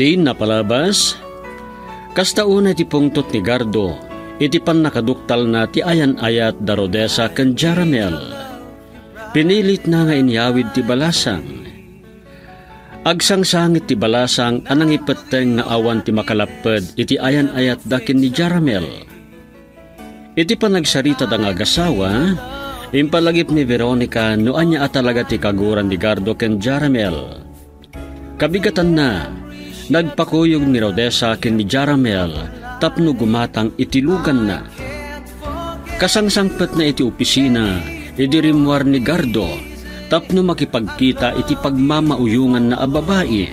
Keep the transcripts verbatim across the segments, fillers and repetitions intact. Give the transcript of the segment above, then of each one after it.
Ti napalabas, kasta unay ti pungtot ni Gardo iti pannakaduktalna ti ayan-ayat da Rodessa ken Jaramel. Pinilitna nga inyawid ti balasang. Agsangsangit ti balasang a nangipetteng nga awan ti makalapped iti ayan-ayatda ken ni Jaramel. Iti panagsaritada nga agasawa, impalagip ni Veronica no ania a talaga ti kaguran ni Gardo ken Jaramel. Kabigatanna, nagpakuyog ni Rodessa ken ni Jaramel tapno gumatang iti luganna. Kasangsangpetna iti opisina idi rimmuar ni Gardo tapno makipagkita iti pagmamauyonganna a babai.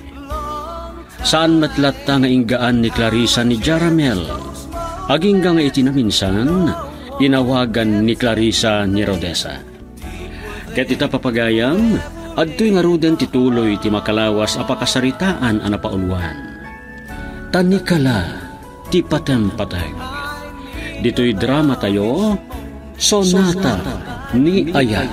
Saan met latta nga inggaan ni Clarissa ni Jaramel. Agingga nga iti naminsan, inawagan ni Clarissa ni Rodessa. Ket ita, papagayam, adtoy ngaruden ti tuloy ti makalawas a pakasaritaan a napauluan. Tanikala ti patempateg. Ditoy drama tayo, Sonata ni Ayat.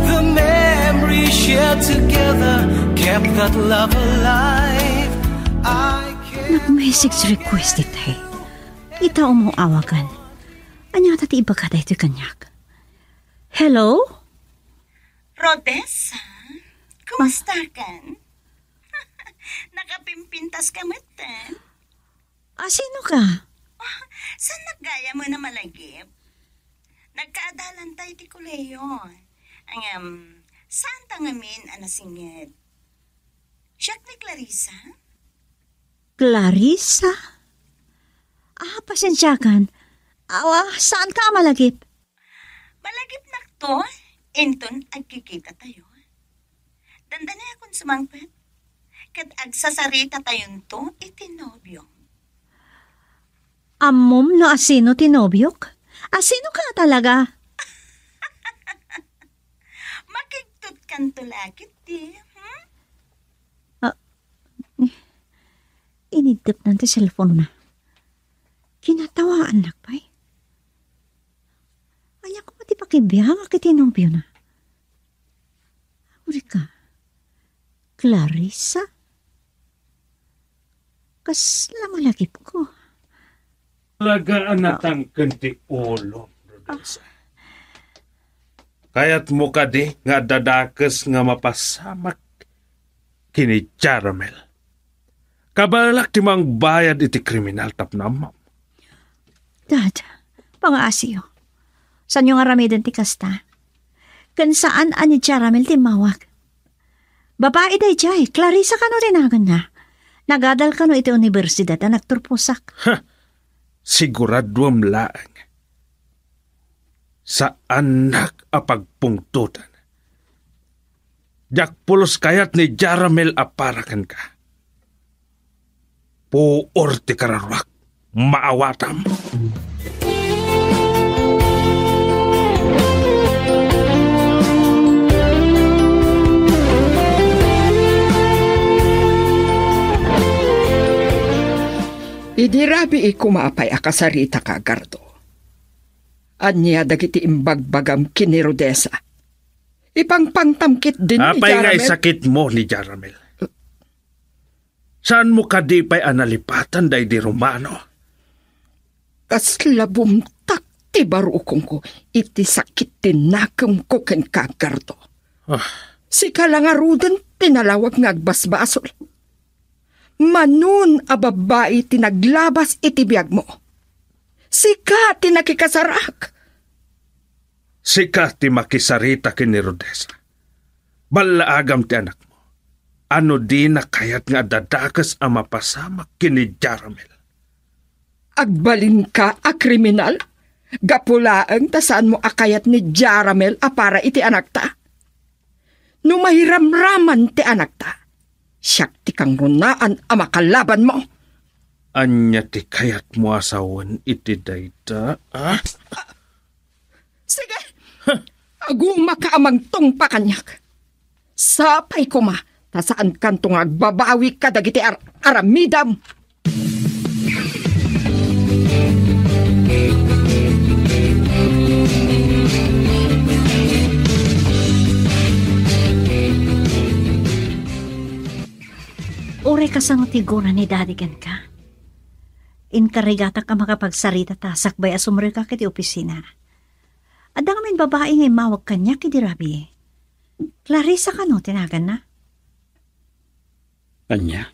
The memory shared together kept that love alive. I can't Nag-message request itay. Ita, umaw-awagan. Ania ta ti ibaga daytoy kaniak? Hello? Rodessa? Kumusta kan? Nakapimpintas ka met, eh. Ah, sino ka? Oh, saan nagayam a malagip? Nagkaadalan tayo ti kolehiyo. Ngem, saan ta ngamin a nasinged? Siak ni Clarissa? Clarissa? Ah, pasensiakan. Awa, saan ka a malagip? Malagipnak to, inton agkikita tayo. Dandani akon sumangpet, ket agsasarita tayonto iti nobio. Ammom no asino ti nobiok? Asino ka talaga? Makigtutkanto la ketdi, hmm? Ah, iniddepnan ti cellphone na. Kinatawaannak pay. Ania koma ti pakibiangak iti nobiona? Akurika. Clarissa? Kasla malagipko. Talaga a natangken ti ulo, Rodessa. Kayatmo kadi nga adda dakes nga mapasamak ken ni Jaramel? Kabaelak ti mangbayad iti kriminal tapno ammam. Dad, pangaasiyo. Saanyo nga aramiden ti kasta? Ken saan a ni Jaramel ti immawag. Babai daydiay, Clarissa kano ti naganna. Nagadal kano iti universidad a nagturposak. Ha! Siguraduem laeng. Saannak a pagpungtotan. Diak pulos kayat ni Jaramel a para kenka. Puor ti kararuak, maawatam. Idi rabii koma pay a kasaritaka, Gardo, ania dagiti imbagbagam ken ni Rodessa? Ipangpangtam ketdin ni Jaramel. Apay nga isakitmo ni Jaramel? Saanmo kadi pay a nalipatan daydi Romano? Kasla bumtak ti barukongko iti sakit ti nakemko kenka, Gardo. Ah. Sika la ngaruden ti nalawag nga agbasbasol. Manon a babbai ti naglabas iti biagmo. Sika ti nakikasarak. Sika ti makisarita ken ni Rodessa. Ballaagam ti anakmo. Ano dina kayat nga adda dakes a mapasamak ken ni Jaramel? Agbalinka a kriminal? Gapu laeng ta saanmo a kayat ni Jaramel a para iti anakta? No mairamraman ti anakta, siak ti kangrunaan a makalabanmo. Ania ti kayatmo a sawen iti dayta, a? Sige! Agumaka a mangtungpa kaniak. Sapay koma ta saankanto nga agbabawi kadagiti ar-, aramidam. Uray kasano ti gura ni Daddy kenka? Inkarrigatak a makapagsarita ta sakbay a sumrekak iti opisina. Adda ngamin babai nga immawag kaniak idi rabii. Clarissa kano ti naganna? Ania?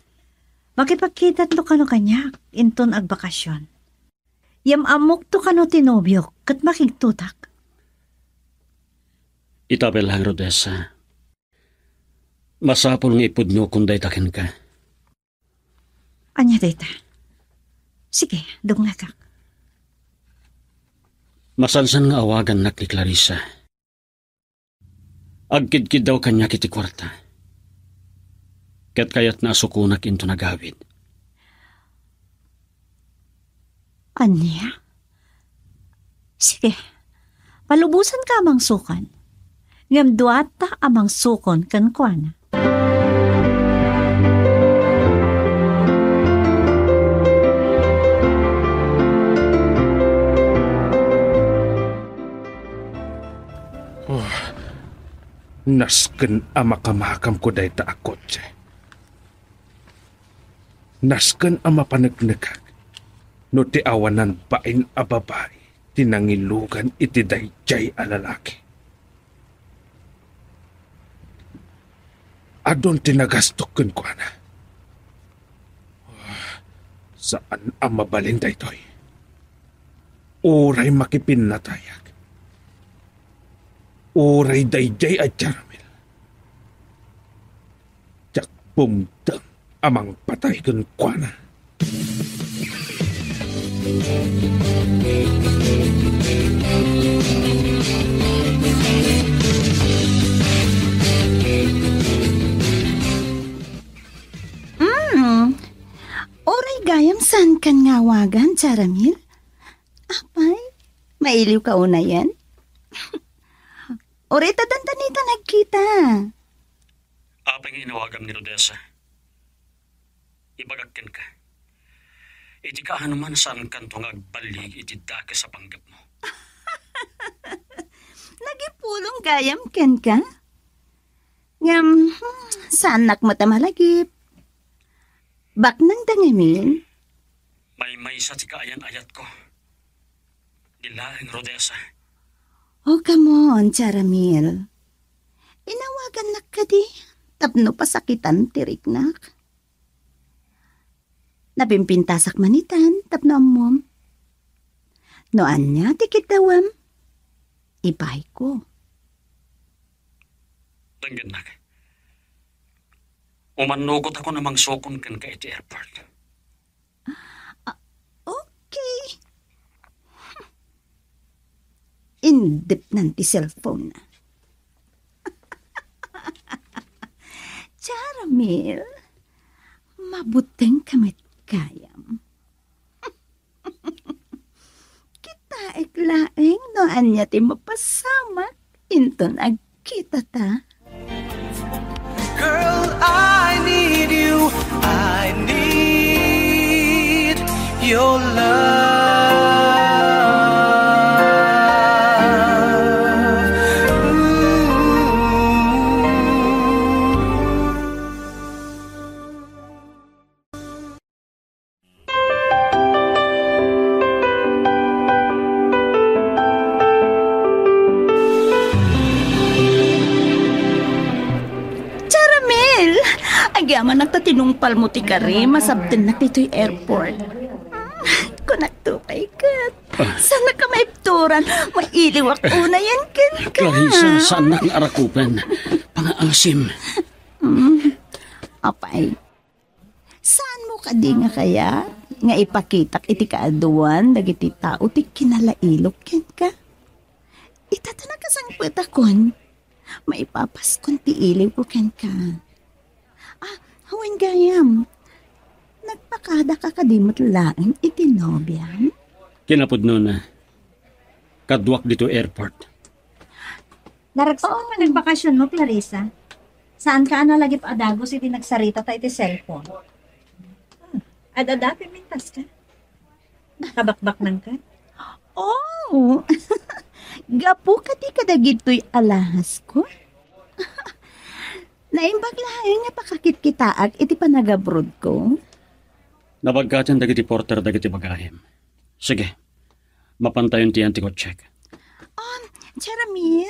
Makipagkitatlo kano kaniak inton agbakasyon. Yam-ammokto kano ti nobiok ket makigtotak. Ita bella, Rodessa. Masapul nga ipudnokon dayta kenka. Ania dayta? Sige, dungngekak. Masansan nga awagannak ni Clarissa. Agkidkiddaw kaniak iti kuarta. Ket kayatna a sukonak inton agawid. Ania? Sige, palubosanka a mangsukon. Ngem duata a mangsukon kenkuana. Oh, nasken a makamakamko dayta a kotse. Nasken a mapaneknekak no ti awanan bain a babai ti nangilugan iti daydiay a lalaki. Adun ti nagastok kenkuana. Saan a mabalin daytoy. Uray makipinnatayak. Uray daydiay a Jaramil. Diak bumteng a mangpatay kenkuana. Mm. Uray gayam saankan nga awagan, Jaramil? Apay, mailiwka unayen? Uray ta dandanita nagkita. Apay nga inawagam ni Rodessa? Ibagak kenka. Iti kaano man saankanto nga agballig iti dakes a panggepmo. Nagipulong gayam kenka? Ngem, hmm, saannak met a malagip. Baknangda ngamin. Maymaysa ti kaayan-ayatko. Di laeng Rodessa. O, come on, Jaramil. Inawagannak kadi tapno pasakitan ti riknak. Napimpintasak manitan tapno ammom. No ania ti kiddawem, ipayko. Denggennak. Umannugot ako a mangsukon kenka iti airport. Ah, okay. Indepnan ti cellphone na. Jaramil, mabuteng ka met gayam. Kitaek laeng no ania ti mapasamak inton agkitata. Girl, I need you. I need your love. Ooh. Jaramil! Agyamanak ta tinungpalmo ti kari, masabtennak ditoy airport. Kunak to pay ket. Ah. Saannak a maibturan, mailiwak unayen kenka. Clarissa, saannak nga arakupen. Pangaasim. Mm. Apay, saanmo kadi nga kayat nga ipakitak iti kaaduan dagiti tao ti kinalailok kenka? Ita ta nakasangpetakon, maipapaskon ti iliwko kenka. Ah, wen gayam, nagpakadaka kadi met laeng iti nobiam? Kinapudnona, kaduak ditoy airport. Naragsak ka nga nagbakasionmo, Clarissa. Saanka a nalagip a dagus idi nagsaritata iti cellphone? Hmm. Ad-adda a pimintaska. Kabakbaknangka. Oh! Gapu kadi kadagitoy alahasko? Naimbag laeng nga pakakitkitaak iti panagabrodko. Nabagkaten dagiti porter dagiti bagayem. Sige, mapantayon ti yan ti kotsek. Um, Jeremy,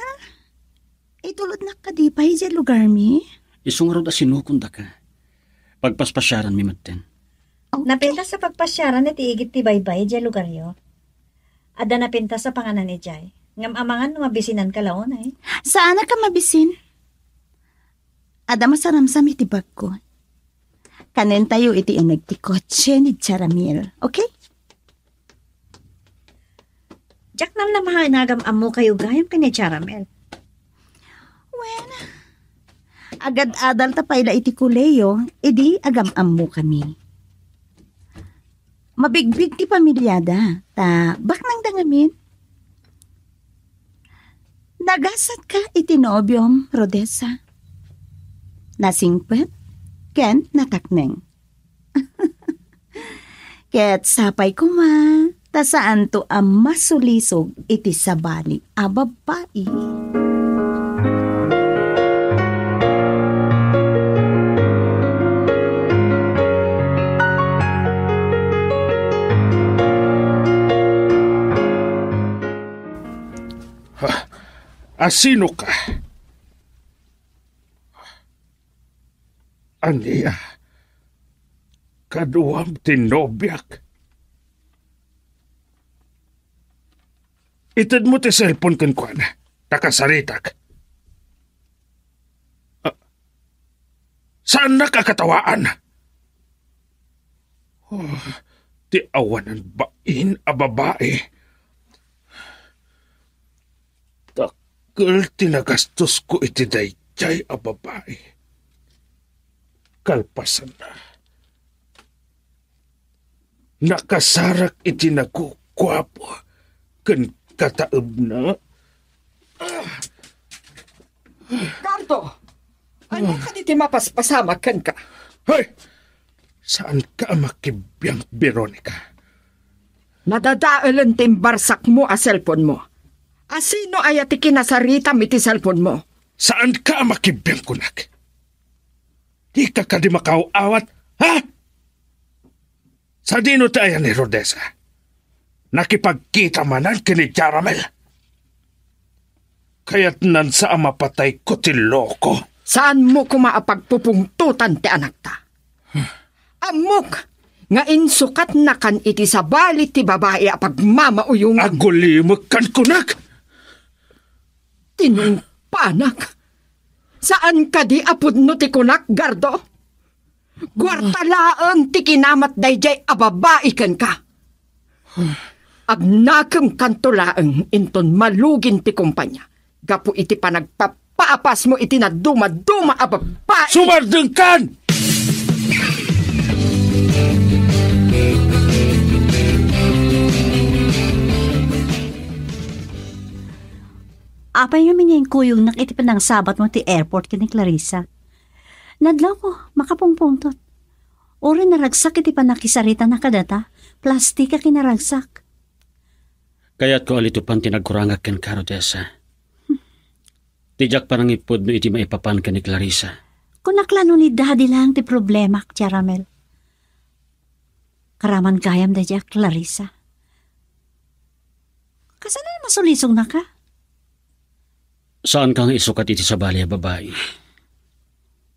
itulodnak kadi pay idiay lugarmi? Isu ngarud a sinukondaka. Pagpaspasiaranmi metten. Okay. Napintas a pagpasiaran iti igid ti baybay idiay lugaryo. Adda napintas a panganan idiay. Ngem amangan no mabisinanka la unay. Saanak a mabisin? Adda masaramsam iti bagko. Kanentayo iti uneg ti kotse ni Jaramil, okay? Diak namnamaen nga agam-ammokayo gayam ken ni Jaramil. Wen, agad-adal ta pay la iti kolehiyo, idi agam-ammokami. Mabigbig ti pamiliada, ta baknangda ngamin. Nagasatka iti nobiom, Rodessa. Nasingpet ken natakneng. Ket sapay koma, ta saanto a masulisog iti sabali a babbai. Ha? Asino ka? Ania? Kaduam ti nobiak? Itedmo ti cellphone kenkuana, ta kasaritak. Ah, saannak a katawaan? Oh, ti awanan bain a babai. Dakkel ti nagastosko iti daydiay a babai. Kalpasanna, nakasarak iti naguguapo ken kataebna. Gardo! Ania kadi ti mapaspasamak kenka? Hoy! Saanka a makibiang, Veronica. Nadadaelen ti imbarsakmo a cellphone-mo. Asino aya ti kinasaritam iti cellphone-mo? Saanka a makibiang kunak? Dika kadi makaaw-awat, ha? Sadino ti aya ni Rodessa? Nakipagkita manen ken ni Jaramel? Kayatnansa a mapatayko ti loko. Saanmo koma a pagpupungtotan ti anakta. Ammok nga insukatnakan iti sabali ti babai a pagmamauyongan. Agulimekkan kunak! Tinungpanak. Saan kadi a pudno ti kunak, Gardo? Guarta laeng ti kinamat daydiay a babai kenka. Agnakemkanto laeng inton malugin ti kompania gapu iti panagpapaapasmo iti nadumaduma a babai. Sumardengkan! Apay ngamin nga inkuyognak iti panangsabatmo ti airport ken ni Clarissa? Nadlawko, makapungpungtot. Uray naragsak iti pannakisaritanak kadata, plastik a kinaragsak. Kayatko a litopan ti nagkurangak kenka, Rodessa. Ti diak panangipudno iti maipapan ken ni Clarissa. Kunak la no ni Daddy laeng ti problemak, Jaramel. Karaman gayam daydiay a Clarissa. Kasano a masulisognaka? Saanka nga isukat iti sabali a babai.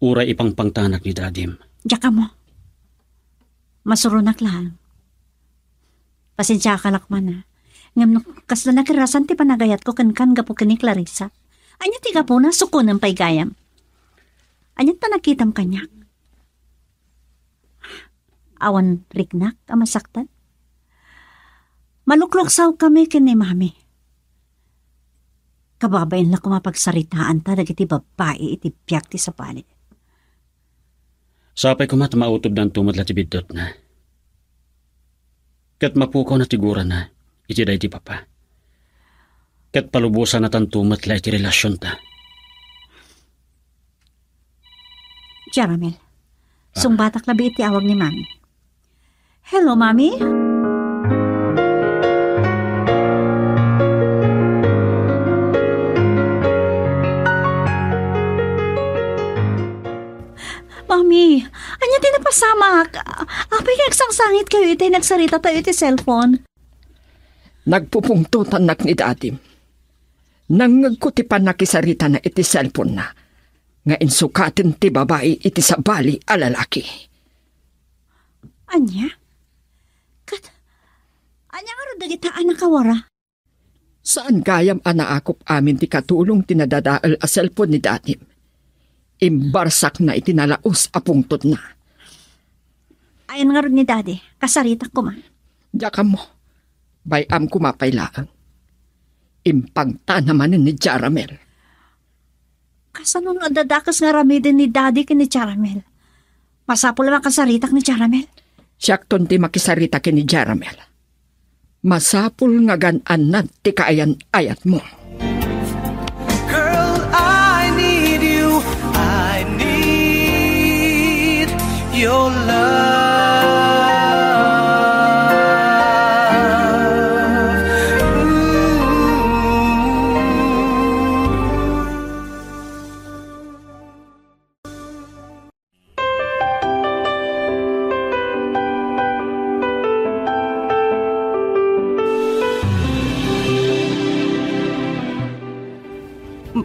Uray ipangpangtanak ni dadim. Diak ammo. Masuronak laeng. Pasensiaka la koma, a. Ngem no kasla nakerasan ti panagayatko kenkan gapu ken ni Clarissa, ania ti gapuna sukonem pay gayam? Aniat ta nakitam kaniak? Awan riknak a masaktan? Malukluksawkami ken ni Mami. Kababain la koma pagsaritaanta dagiti babbai iti biag ti sabali. Sapay koma ta mautobdanto met la ti biddutna. Ket mapukawna ti gurana iti daydi papa. Ket palubosanatanto met la iti relasionta. Jaramel, ah, sungbatak labi iti awag ni Mami. Hello, Mami? Samak, apay nga agsangsangit kayo iti nagsarita tayo iti cellphone? Nagpupungtotannak ni Dadim. Nangngegko ti pannakisaritana iti cellphone-na nga insukaten ti babai iti sabali a lalaki. Ania? Kat, ania ngarud dagita a nakawara? Saan gayam a naakop amin ti katulong ti nadadael a cellphone ni Dadim. Imbarsakna iti nalaus a pungtotna. Ayan ngarud ni Daddy, kasaritak koma. Diak ammo. Bay-am koma pay laeng. Impangtana manen ni Jaramel. Kasano no adda dakes nga aramiden ni Daddy ken ni Jaramel? Masapul a makasaritak ni Jaramel. Siakton ti makisarita ken ni Jaramel. Masapul nga gan-annad ti kaayan-ayatmo. Girl, I need you. I need your love. Ooh.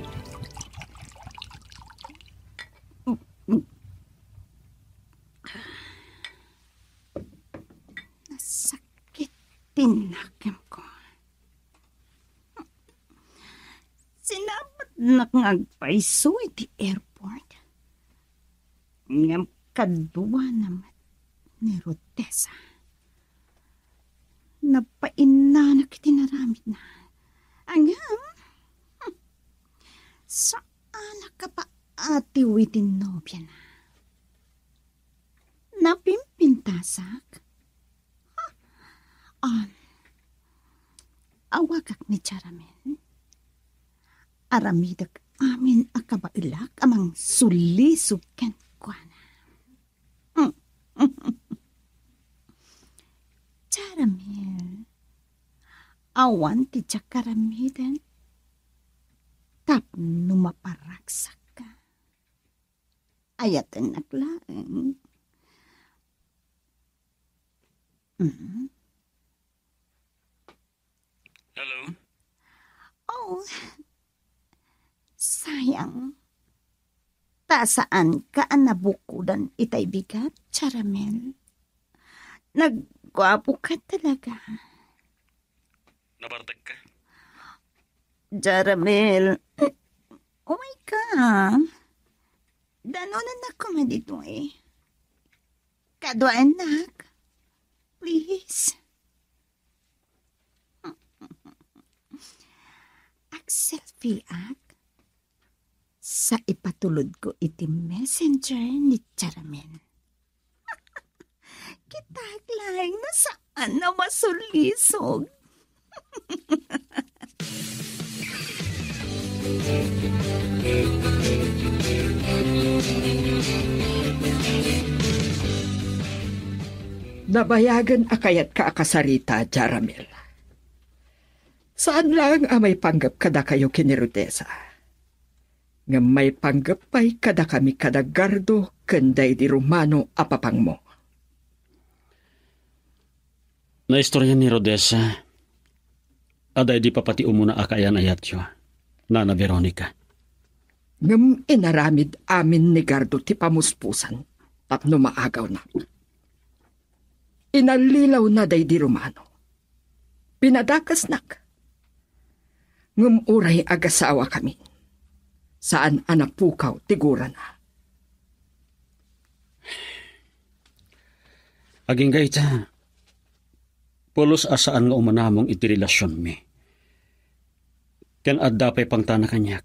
Nasakit ti nakemko. Sinabatnak nga agpayso iti airport. Ngem kaduana met ni Rodessa. Napainnanak iti naramidna. Ngem, saanak a paatiw iti nobiana. Napimpintasak. Ah, awagak ni Jaramel. Aramidek amin a kabaelak a mangsulisog kenkuana. Jaramel, awan ti diak aramiden tapno maparagsakka. Ayatennak laeng. Mm. Hello? Oh, sayang. Ta saanka a nabukodan itay bigat, Jaramel. Nagguapoka talaga. Nabartek ka? Jaramel, umay ka. Danonannak koma ditoy. Kaduaennak. Please. Ag-selfie-ak sa ipatulodko iti messenger ni Jaramel. Kitak laeng no saan a masulisog. Nabayagen a kayatka a kasarita, Jaramel. Saan laeng a maipanggep kadakayo ken ni Rodessa. Ngem maipanggep pay kadakami kada Gardo ken daydi Romano a papangmo. Naistoryan ni Rodessa a daydi pay ti umuna a kaayan-ayatyo, Nana Veronica. Ngem inaramid amin ni Gardo ti pamuspusan tapno maagawnak. Inallilawna daydi Romano. Pinadakesnak. Ngem uray agasawakami, saan a napukaw ti gurana. Agingga ita, pulos a saan nga umanamong iti relasionmi. Ken adda pay pangtana kaniak.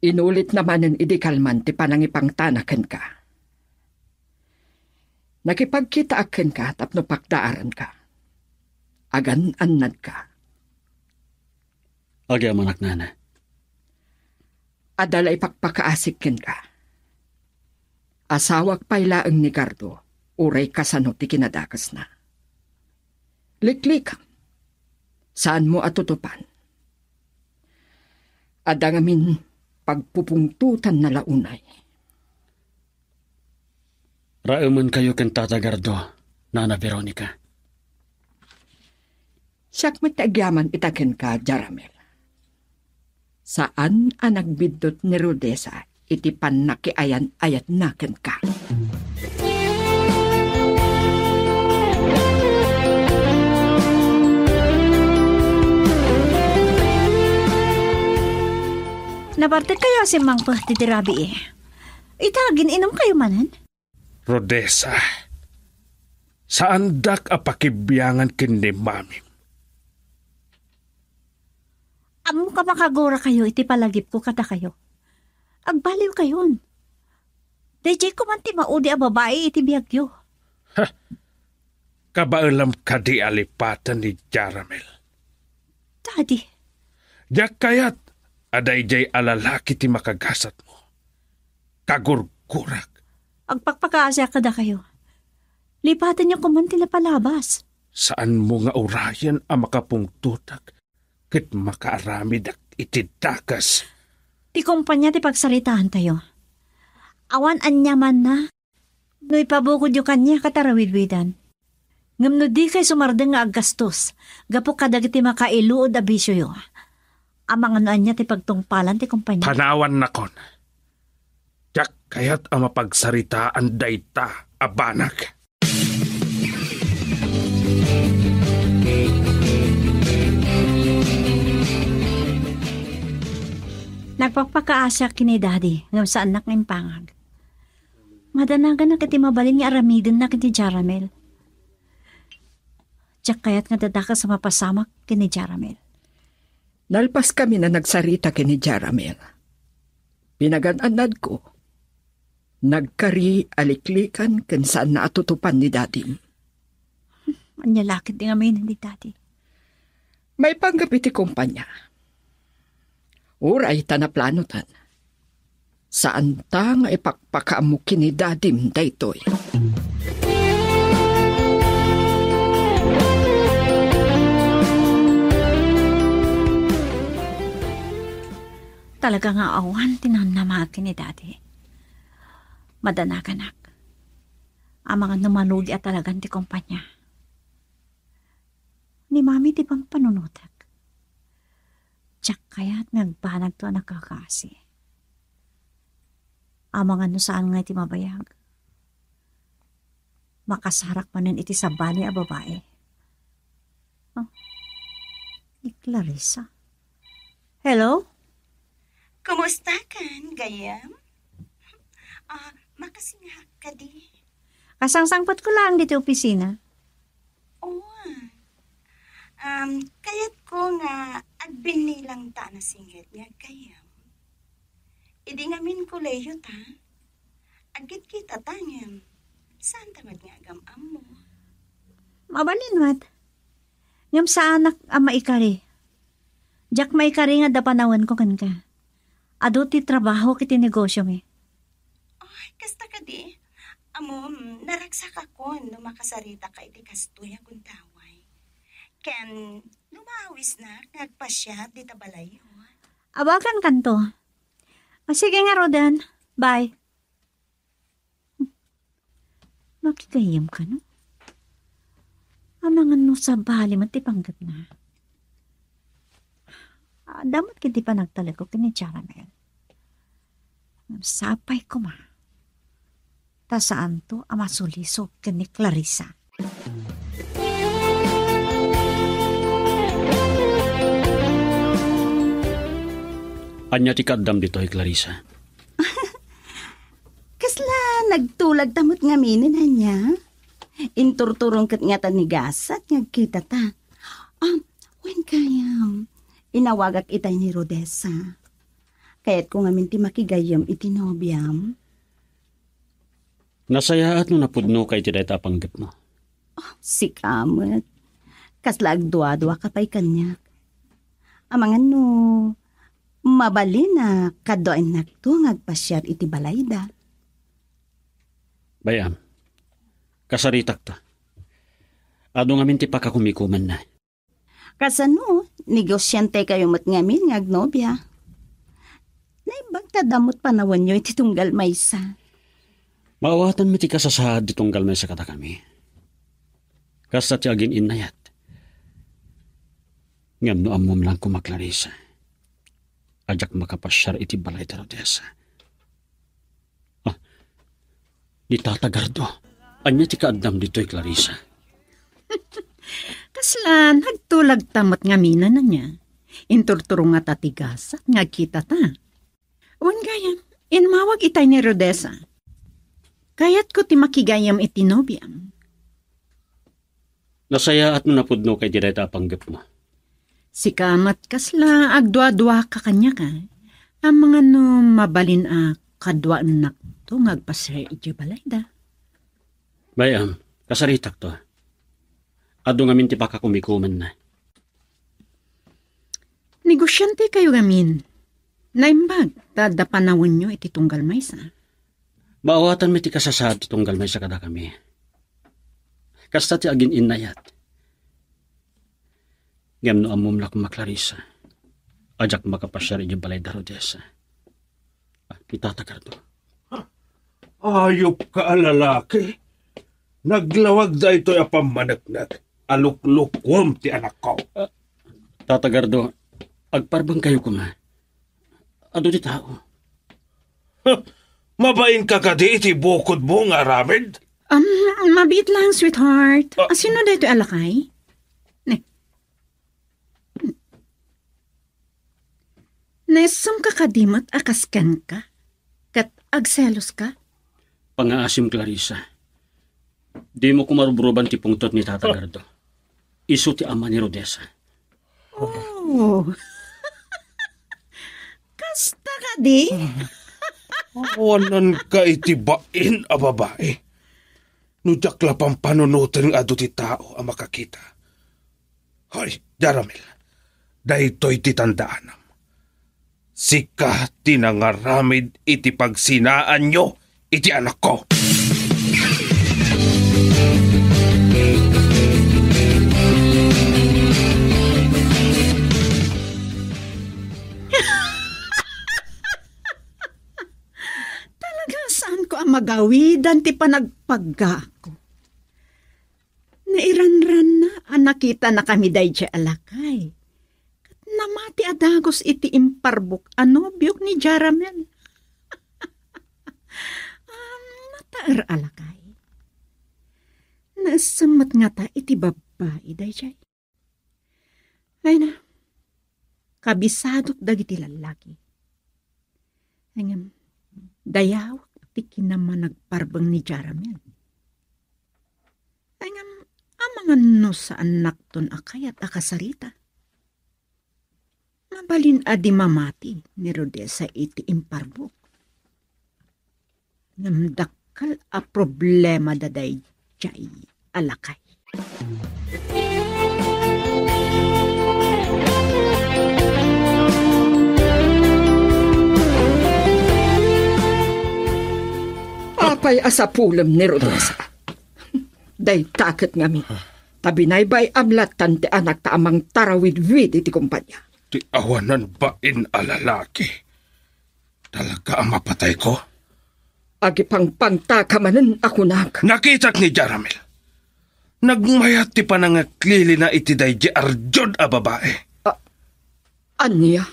Inulitna manen idi kalman ti panangipangtana kenka. Nakipagkitaak kenka tapno pakdaaranka. Agan-annadka. Agyamanak, nana. Adda la ipakpakaasik kenka. Asawak pay laeng ni Gardo, uray kasano ti kinadakesna. Liklikam, saanmo a tutupan. Adda ngamin pagpupungtotanna la unay. Raemenkayo ken Tata Gardo, Nana Veronica. Siak met ti agyaman ita kenka, Jaramel. Saan a nagbiddut ni Rodessa iti pannakiayan-ayatna kenka. Nabartekkayo a simmangpet ditoy rabii. Ita, agin-inumkayo manen? Rodessa, saandak a pakibiangan ken ni Mamim. Ammok a makagurakayo iti palagipko kadakayo. Agbaliwkayon. Daydiay koma ti maudi a babai iti biagyo. Ha! Kabaelam kadi a lipaten ni Jaramel? Daddy. Diak kayat a daydiay a lalaki ti makagasatmo. Kagurgurak. Agpakpakaasiak kadakayo. Lipatenyo koman ti napalabas. Saanmo nga urayen a makapungtotak ket makaaramidak iti dakes. Ti kompania ti pagsaritaantayo. Awan aniamanna no ipabukodyo kaniak a tarawidwidan. Ngem no dikay sumardeng nga aggastos gapu kadagiti makailuod a bisioyo, amangan no ania ti pagtungpalan ti kompania. Panawannakon. Diak kayat a mapagsaritaan dayta a banag. Nagpakpakaasiak ken ni Daddy, ngem saannak nga impangag. Madanaganak iti mabalin nga aramidenna ken ni Jaramel. Diak kayat nga dadakes a mapasamak ken ni Jaramel. Nalpaskami a nagsarita ken ni Jaramel. Pinagan-annadko. Nagkari a liklikan ken saanna a tutupan ni Dadim. Ania la ket ti ngamin ni Daddy? Maipanggep iti kompania. Uray ta naplanotan. Saanta nga ipakpakaammo ken ni Dadim daytoy. Talaga nga awan ti namnama ken ni Daddy. Madanaganak. Amangan no malugi a talagan ti kompania. Ni Mami ti pangpanunotek. Diak kayat nga agbanagto a nakakaasi. Amangan no saan nga iti mabayag. Makasarak manen iti sabali a babai. Oh, ni Clarissa. Hello? Kumusta kan, gayyem? Ah, makasingak kadi? Kasangsangpetko laeng ditoy opisina. Oo. Um, kayatko nga agbinni lang ta a nasinged nga gayyem. Idi ngamin kolehiyo ta, agkitkita ta ngem, saanta met nga agam-ammo. Mabalin met. Ngem saanak a maikari. Diak maikari nga adda panawenko kenka. Adu ti trabaho iti negosiomi. Ay, kasta kadi. Ammom, naragsakakon no makasaritak iti kastoy a gundaway. Ken no maawisnak nga agpasiar dita balayyo. Awagankanto. O, sige ngaruden. Bye. Makigayyem kano? Amangan no sabali met ti panggepna. Adda met ket ti panagtalekko ken ni Jaramel. Ngem sapay koma ta saanto a masulisog ken ni Clarissa. Ania ti kaaddam ditoy, Clarissa? Kasla nagtulag ta met ngamin, ania? Inturturong ket ngata ni gasat nga agkita ta. Ah, wen gayam. Inawagak itay ni Rodessa. Kayatko ngamin ti makigayyem iti nobiam. Nasayaat no napudnoka iti dayta a panggepmo. Oh, sika met. Kasla agduaduaka pay kaniak. Amangan no mabalin a kaduaennakto nga agpasiar iti balayda. Bay-am, kasaritakta. Adu ngamin ti pakakumikumanna. Kasano, negosiantekayo met ngamin nga agnobia? Naimbag ta adda met panawenyo iti tunggal maysa. Maawatanmi ti kasasaad ti tunggal maysa kadakami. Kasta ti agin-innayat. Ngem no ammom lang koma, Clarissa, a diak makapasiar iti balay da Rodessa. Ah, ni Tata Gardo, ania ti kaaddam ditoy, Clarissa? Kasla, nagtulagta met ngamin, ania? Inturturongata ti gasat nga agkitata. Wen gayam, immawag itay ni Rodessa. Kayatko ti makigayam iti nobiam. Nasayaat no napudnoka iti dayta a panggepmo. Sika met kasla agduaduaka kaniak, a? Amangan no mabalin a kaduaennakto nga agpasiar idiay balayda. Bay-am, kasaritakto. Adu ngamin ti pakakumikumenna. Negosiantekayo ngamin. Naimbag ta adda panawenyo iti tunggal maysa. Maawatanmi ti kasasaad ti tunggal maysa kadakami. Kasta ti agin-innayat. Ngem no ammom la koma, Clarissa, a diak makapasiar idiay balay da Rodessa. Ah, ni Tata Gardo. Ayupka a lalaki. Naglawag daytoy a pammaneknek a luklukuem ti anakko. Ah, Tata Gardo, agparbengkayo koma. Adu ti tao. Huh, mabainka kadi iti bukodmo nga aramid? Um, mabiit lang, sweetheart. Ah. Asino daytoy a lakay? Ne. Naissemka kadi met a kas kenka? Ket agseloska? Pangaasim, Clarissa. Dimo koma rubruban ti pungtot ni Tata Gardo. Isu ti ama ni Rodessa. Oh. Kasta kadi? Awananka iti bain a babai. No diak la pampanunoten nga adu ti tao a makakita. Hoy, Jaramil, daytoy ti tandaanam. Sika ti nangaramid iti pagsinaanyo iti anakko. Talaga, saanko a magawidan ti panagpaggaak. Nairanranna a nakitanakami daydiay a lakay. Ket namati a dagus iti imparbuk a nobiok ni Jaramel. Um, nataer a lakay. Naessem met ngata iti babbai daydiay. Ay na, kabisadok dagiti lallaki. Ngem, dayawek ti kinamanagparbeng ni Jaramel. Ngem, amangan no saannakton a kayat a kasarita. Mabalin a di mamati ni Rodessa iti imparbuk. Ngem dakkel a problema da daydiay a lakay. Apay a sapulem ni Rodessa? Dayta ket ngamin, ta binaybay-am lattan ti anakta a mangtarawidwid iti kompania. Ti awanan bain a lalaki. Talaga a mapatayko? Agipangpangtaka manen a kunak. Nakitak ni Jaramel. Nagmayat ti panangaklilina iti daydi arjud a babae. A-, ania?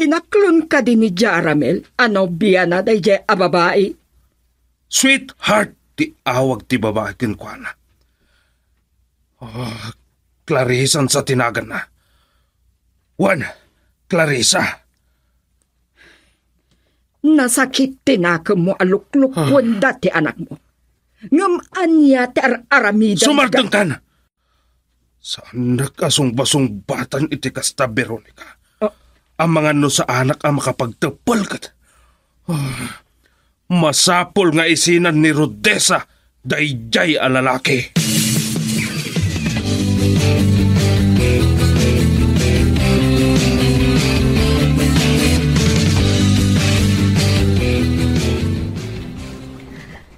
Inaklon kadi ni Jaramel a nobiana daydi a babae? Sweetheart ti awag ti babae kenkuana. Ah, Clarisan sa ti naganna. Wen, Clarissa. Nasakit ti nakemmo a luklukuenda ti anakmo. Ngem ania ti ar-aramidenda? Sumardengkan! Saannak a sungbasungbatan iti kasta, Veronica. Ah. Amangan no saanak a makapagteppel ket, ah, masapul nga isinan ni Rodessa daydiay a lalaki.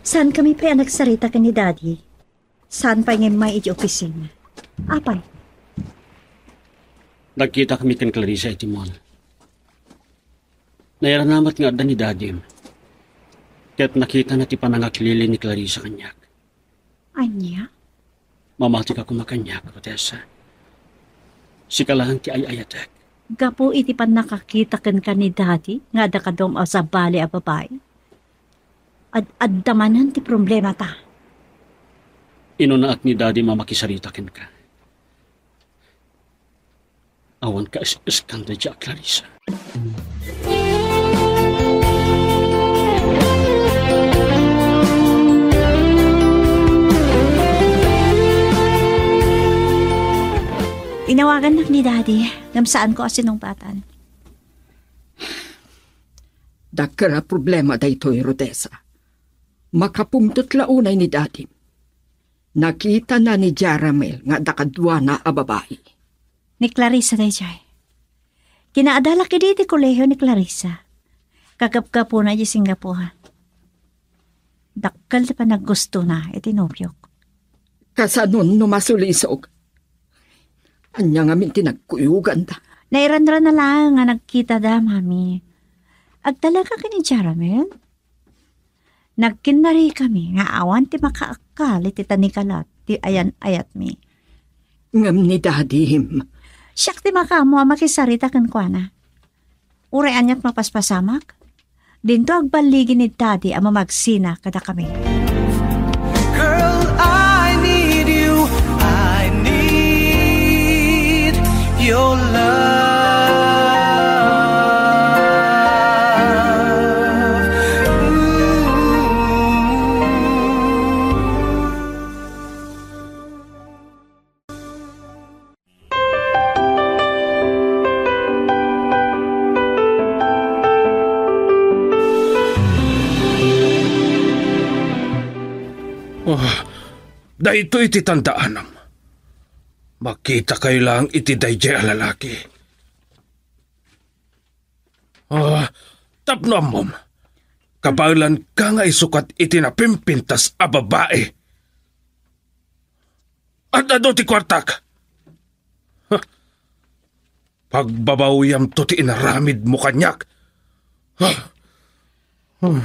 Saan kami pay a nagsarita ken ni Daddy? Saan pay nga immay iti opisina? Apay? Nagkita kami ken Clarissa iti mall. Nairana met nga adda ni Dadim. Ket nakitana ti panangaklili ni Clarissa kaniak. Ania? Mamatika koma kaniak, Rodessa. Sika laeng ti ay-ayatek. Gapu iti pannakakita kenka ni Daddy nga adda kaduam a sabali a babai, ad-adda manen ti problemata. Inunaak ni Daddy a makisarita kenka. Awan kaes-eskan daydiay a Clarissa. Inawagannak ni Daddy, ngem saanko a sinungpatan. Dakkel a problema daytoy, Rodessa. Makapungtot la unay ni Daddy. Nakitana ni Jaramel nga adda kaduana a babai. Ni Clarissa daydiay. Kinaadalak idi iti kolehio ni Clarissa. Kagapgapuna idiay Singapore. Dakkel ti panaggustona iti nobiok. Kasanon no masulisog? Ania ngamin ti nagkuyoganda? Nairanrana laeng nga nagkitada, Mami. Agtalekka ken ni Jaramel? Nagkinnarikami nga awan ti makaakkal iti tanikalat ti ayan-ayatmi. Ngem ni Dadim? Siak ti makaammo a makisarita kenkuana. Uray aniat mapaspasamak, dinto agballigi ni Daddy a mamagsina kadakami. Girl, I need you. I need your love. Ooh. Ah, daytoy ti tandaanam. Makitakayo laeng iti daydiay a lalaki. Ah, tapno ammom, kabaelanka nga isukat iti napimpintas a babai. Ad-adu ti kuartak! Huh. Pagbabawiamto ti inaramidmo kaniak. Huh.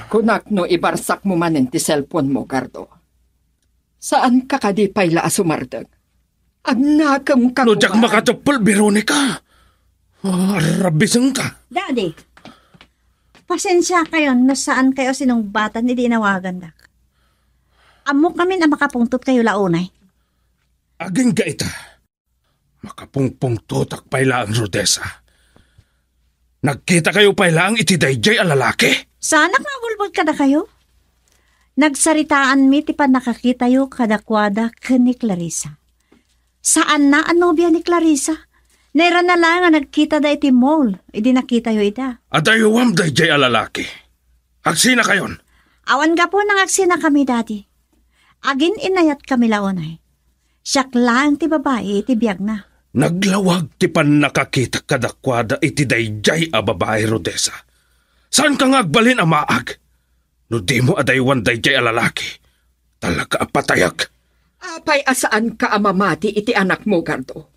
Kunak no ibarsakmo manen ti cellphone-mo, Gardo. Saanka kadi pay la a sumardeng? Agnakemka. No diak koma makatupol, Veronica. Ah, arrabisenka. Daddy, pasensiakayon no saankayo a sinungbatan idi inawagandak. Ammok ngamin a makapungtotkayo la unay. Agingga ita. Makapungpungtotak pay laeng, Rodessa. Nagkitakayo pay laeng iti daydiay a lalaki? Saanak nga agulbod kadakayo. Nagsaritaanmi ti pannakakitayo kadakuada ken ni Clarissa. Saanna a nobia ni Clarissa. Nairana laeng a nagkitada iti mall idi nakitayo ida. Adaywam daydiay a lalaki. Agsinakayon. Awan gapuna nga agsinakami, Daddy. Agin-inayatkami la unay. Siak laeng ti babai iti biagna. Naglawag ti pannakakitak kadakuada iti daydiay a babai, Rodessa. Saanka nga agbalin a maag? No dimo adaywan daydiay a lalaki, talaga a patayak. Apay a saanka a mamati iti anakmo, Gardo?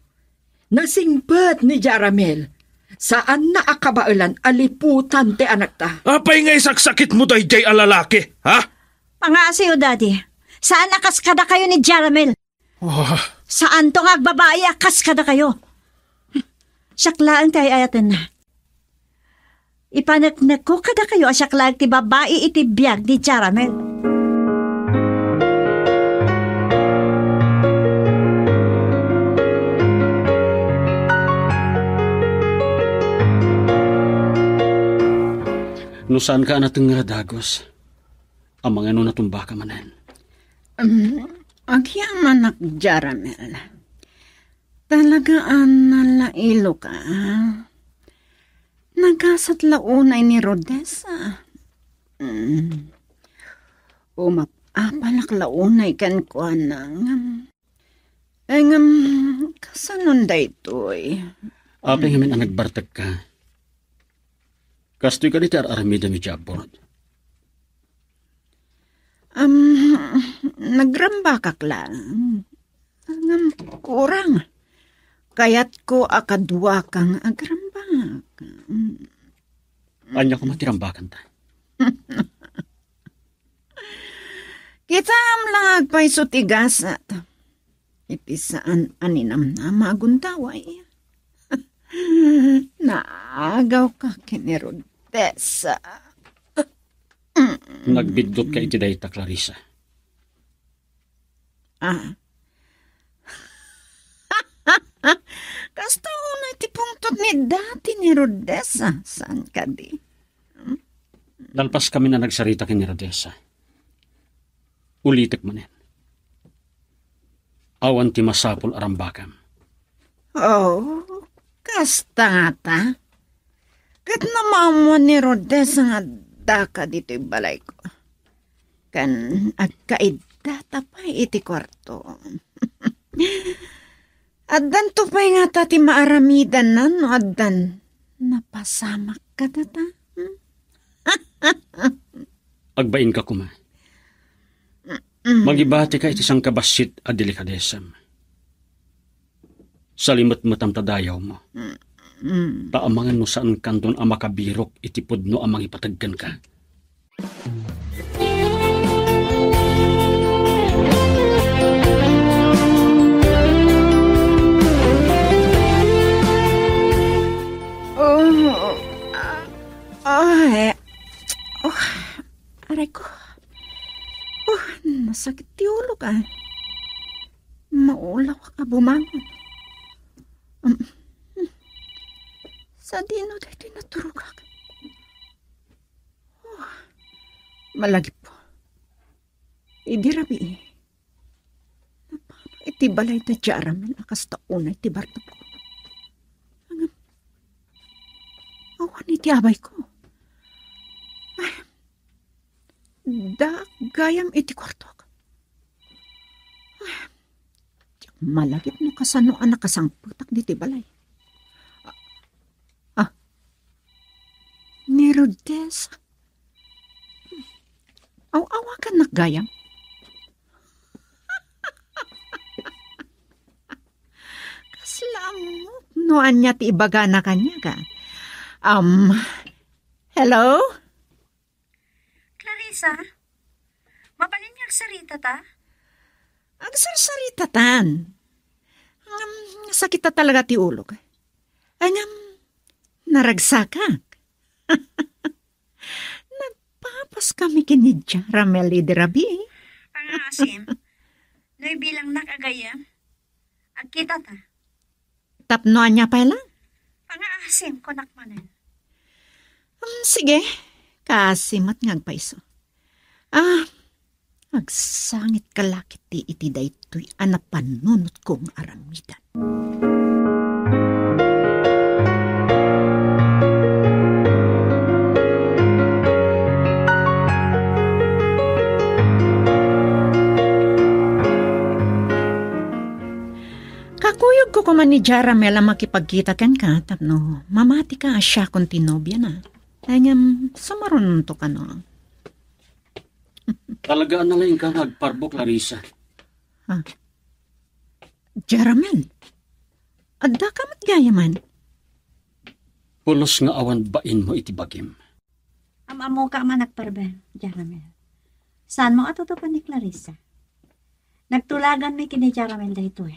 Nasingpet ni Jaramel. Saanna a kabaelan a liputan ti anakta. Apay nga isaksakitmo daydiay a lalaki, ha? Pangaasiyo, Daddy. Saan a kas kadakayo ni Jaramel. Oh. Saanto nga agbabai a kas kadakayo. Siak laeng ti ay-ayatenna. Ipaneknekko kadakayo a siak laeng ti babai iti biag ni Jaramel. No saanka a natengngera, Dagos, amangan no natumbaka manen. Um, agyamanak, Jaramel. Talaga a nalailoka. Nagasat la unay ni Rodessa. Mm. Umap-apalak la unay kenkuana, ngem, eh, ngem, kasanon daytoy? Apay ngamin a nagbartekka? Kastoy kadi ti ar-aramidem idiay abroad? Am, nagrambakak laeng. Ngem kurang. Kayatko a kaduaka nga agrambak. Mm. Ania koma ti rambakanta? Kitaem la nga agpayso ti gasat. Iti saan a ninamnama a gundaway. Naagawka ken ni Rodessa. Nagbiddutka iti dayta, Clarissa. Ah. Kasta unay ti pungtot ni dati ni Rodessa, saan kadi? Nalpaskami a nagsarita ken ni Rodessa. Ulitek manen. Awan ti masapul a rambakam. Oh, kasta ngata. Ket no maammuan ni Rodessa nga addaka ditoy balayko, ken agkaiddata pay iti kuarto. Addanto pay ngata ti maaramidanna no addan napasamak kadata. Hmm? Agbainka koma. Mm. Mangibatika iti sangkabassit a delikadesam. Salimetmetam ta dayawmo. Mm. Ta amangan no saankanton a makabirok iti pudno a mangipateg kenka. Oh, ah, ah, eh. Oh, aray ko. Oh, nasakit ti ulok, ah. Maulawak a bumangon. Um, hmm. Sadino daytoy naturogak? Oh, malagip. Idi rabii, napanak iti balay da Jaramel a kasta unay ti bartokko. Ngem, awan iti abayko. Ay, adda gayam iti kuartok. Ay, diak malagip no kasano a nakasangpetak ditoy balay. Ah, ah, ni Rodessa. Aw-awagannak gayam. Kasla ammok no ania ti ibagana kaniak, a. Um, hello? Clarissa? Mabalin nga agsaritata? Agsarsaritatan. Ngem, nasakita talaga ti ulok. Ngem, naragsakak. Nagpapaskami ken ni Jaramel idi rabii. Pangaasim, no ibilangnak a gayyem, agkitata. Tapno ania pay la? Pangaasim, kunak manen. Um, sige, kaasi met nga agpayso. Ah, agsangit ka la ketdi iti daytoy a napanunotko nga aramidan. Kakuyogko koma ni Jaramel a makipagkita kenka tapno mamatika a siakon ti nobiana. Ay, ngem, sumarunonto kano. Talaga a nalaingka nga agparbo, Clarissa. Ha? Jaramel, addaka met gayamen? Pulos nga awan bainmo iti bagim. Am-ammoka a managparbe, Jaramel. Saanmo a tutupan ni Clarissa? Nagtulaganmi ken ni Jaramel daytoy.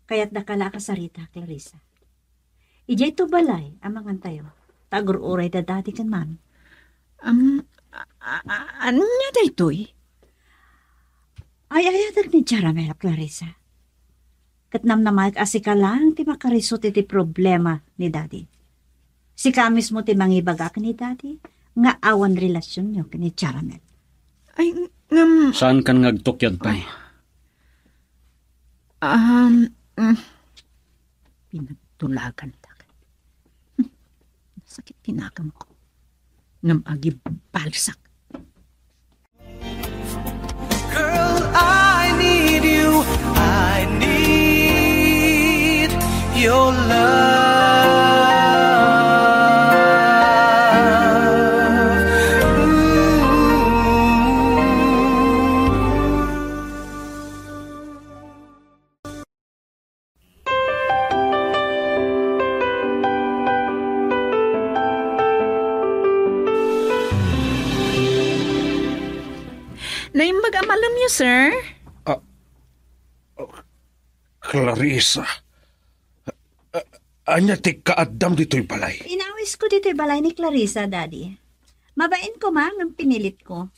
Kayatdaka la a kasarita, Clarissa. Idiay to balay, amangantayo. Ta agur-uray da Daddy ken Mami. Am, a, a, a, ania daytoy? Ay-ayatek ni Jaramel, Clarissa. Ket namnamaek a sika laeng ti makarisut iti problema ni Daddy. Sika mismo ti mangibaga ken ni Daddy nga awan relasionyo ken ni Jaramel. Ay, ngem— Saankan nga agtukyad pay? Ah, um, mm. Pinagtulagantak. Nasakit ti naganko. Ngem agibalsak. Girl, I need you. I need your love. Ooh. Naimbag a malemyo, sir? Ah, ah, Clarissa. Ah, ania ti kaaddam ditoy balay? Inawisko ditoy balay ni Clarissa, Daddy. Mabain koma ngem pinilitko.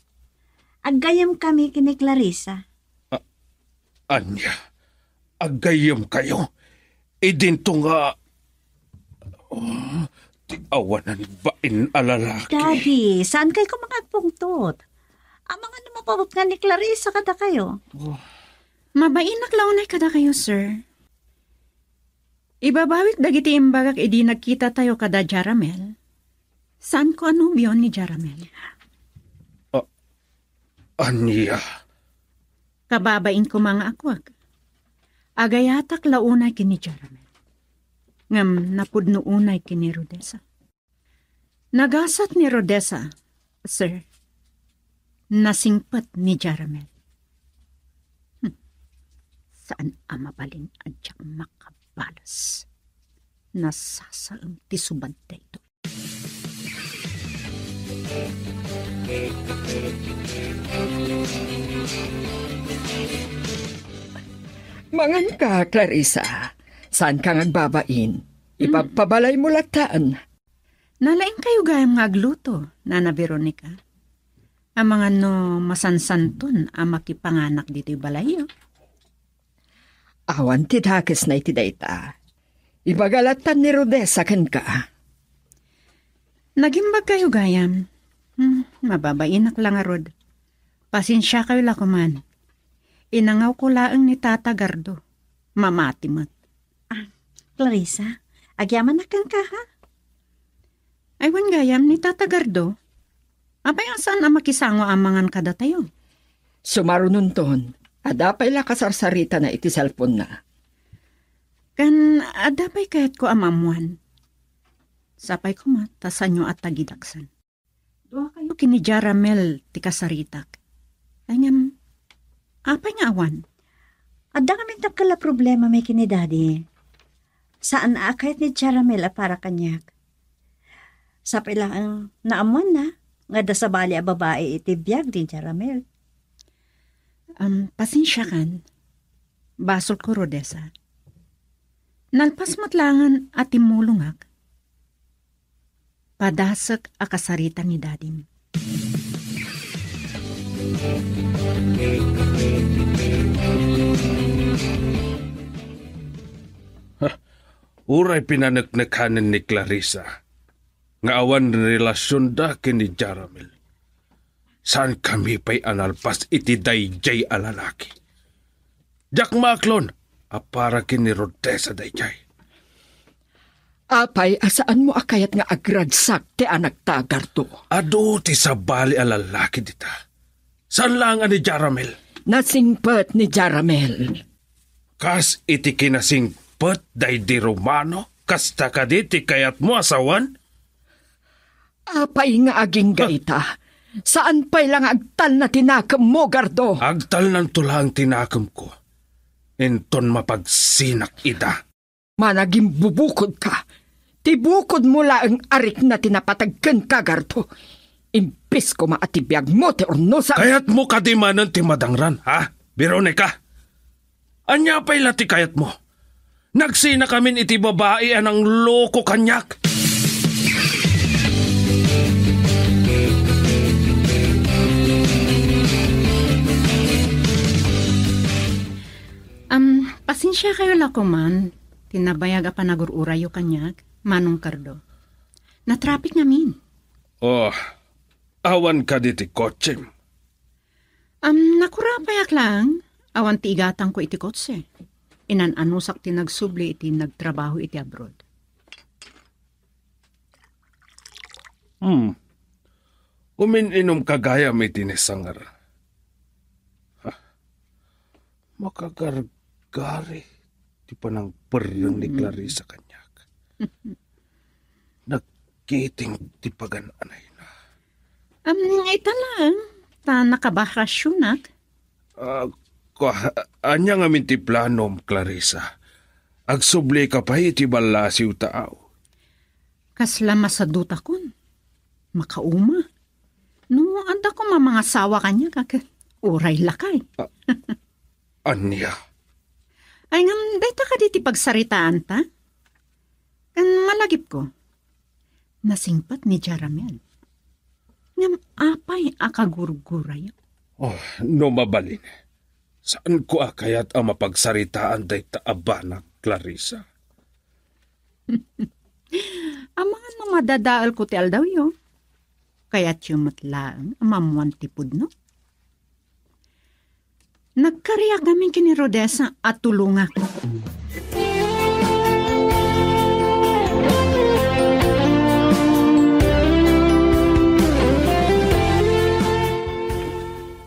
Aggayyemkami ken ni Clarissa. Ah, ania? Aggayyemkayo? Idinto nga, oh, ti awanan bain a lalaki. Daddy, saankay koma nga agpungtot? Amangan no mapabutangan ni Clarissa kadakayo. Oh. Mabainak la unay kadakayo, sir. Ibabawik dagiti imbagak idi nagkitatayo kada Jaramel. Saanko a nobio ni Jaramel. Ah, ania? Kababain koma nga akuak. Agayatak la unay ken ni Jaramel. Ngem napudno unay ken ni Rodessa. Nagasat ni Rodessa, sir. Nasingpet ni Jaramel. Hmm. Saan a mabalin a diak makabalas. Nasasaem ti subad daytoy. Manganka, Clarissa. Saanka nga agbabain? Hmm. Ipabpabalaymo latta. Nalaingkayo gayam nga agluto, Nana Veronica. Amangan no masansanton a makipanganak ditoy balayyo. Awan ti dakesna iti dayta. Ibaga lattan ni Rodessa kenka. Nagimbagkayo gayam. Hmm, mababainak la ngarud. Pasensiakayo la koman. Inangawko laeng ni Tata Gardo. Mamati met. Ah, Clarissa, agyamanak kenka, ha? Ay, wen gayam ni Tata Gardo. Apay a saan a makisango a mangan kadatayo? Sumarunonton, adda pay la kasarsaritana iti cellphone-na. Ken adda pay kayatko a maammoan. Sapay koma ta saanyo a tagidaksan. Duakayo ken ni Jaramel ti kasaritak. Ay ngem, apay nga awan? Adda ngamin dakkel a problema met ken ni Daddy. Saan a kayat ni Jaramel a para kaniak. Sapay laeng naammoanna nga adda sabali a babai iti biag ni Jaramel. Am, pasensiakan. Basolko, Rodessa. Nalpas met laengen a timmulongak. Padasek a kasarita ni Dadim. Ha, uray pinaneknekanen ni Clarissa nga awan relasionda ken ni Jaramel. Saankami pay a nalpas iti daydiay a lalaki. Diak maaklon a para ken ni Rodessa daydiay. Apay a saanmo a kayat nga agragsak ti anakta, Gardo? Adu ti sabali a lalaki dita. Saan laeng a ni Jaramel? Nasingpet ni Jaramel. Kas iti kinasingpet daydi Romano, kasta kadi ti kayatmo a sawen? Apay nga agingga ita? Saan pay la nga agtalna ti nakemmo, Gardo? Agtalnanto laeng ti nakemko. Inton mapagsinak ida. Managimbubukodka. Ti bukodmo laeng a rikna ti napateg kenka, Gardo. Imbes koma a ti biagmo ti urnosak. Kayatmo kadi manen ti madangran, ha, Veronica? Ania pay la ti kayatmo? Nagsinakamin iti babai a nangloko kaniak. Am, pasensiakayo la koman ti nabayag a panagur-urayyo kaniak, Manong Gardo. Natraffic ngamin. Oh, awan kadi ti kotsem? Am, nakurapayak laeng, awan ti igatangko iti kotse. Inan-anusak ti nagsubli iti nagtrabaho iti abroad. Hmm. Umin-inom ka gayam iti ni Sanger. Ha. Makagargari ti panangperreng ni Clarissa kaniak. Nagkiting ti pagan-anayna. Am, ita laeng, ta nakabakasionak. Ah, kua, ania ngamin ti planom, Clarissa? Agsubli ka pay iti ballasiw ta aw. Kasla masadutakon. Makauma. No, adda koma mangasawa kaniak, ket uray lakay. A-, ania? Ay, ngem dayta kadi ti pagsaritaanta? Ken malagipko, nasingpet ni Jaramel. Ngem apay a kagurgurayo? Oh, no mabalin, saanko a kayat a mapagsaritaan dayta a banag, Clarissa. Amangan no madadaelko ti aldawyo, kayatyo met laeng a mammuan ti pudno? Nagkariak ngamin ken ni Rodessa a tulongak.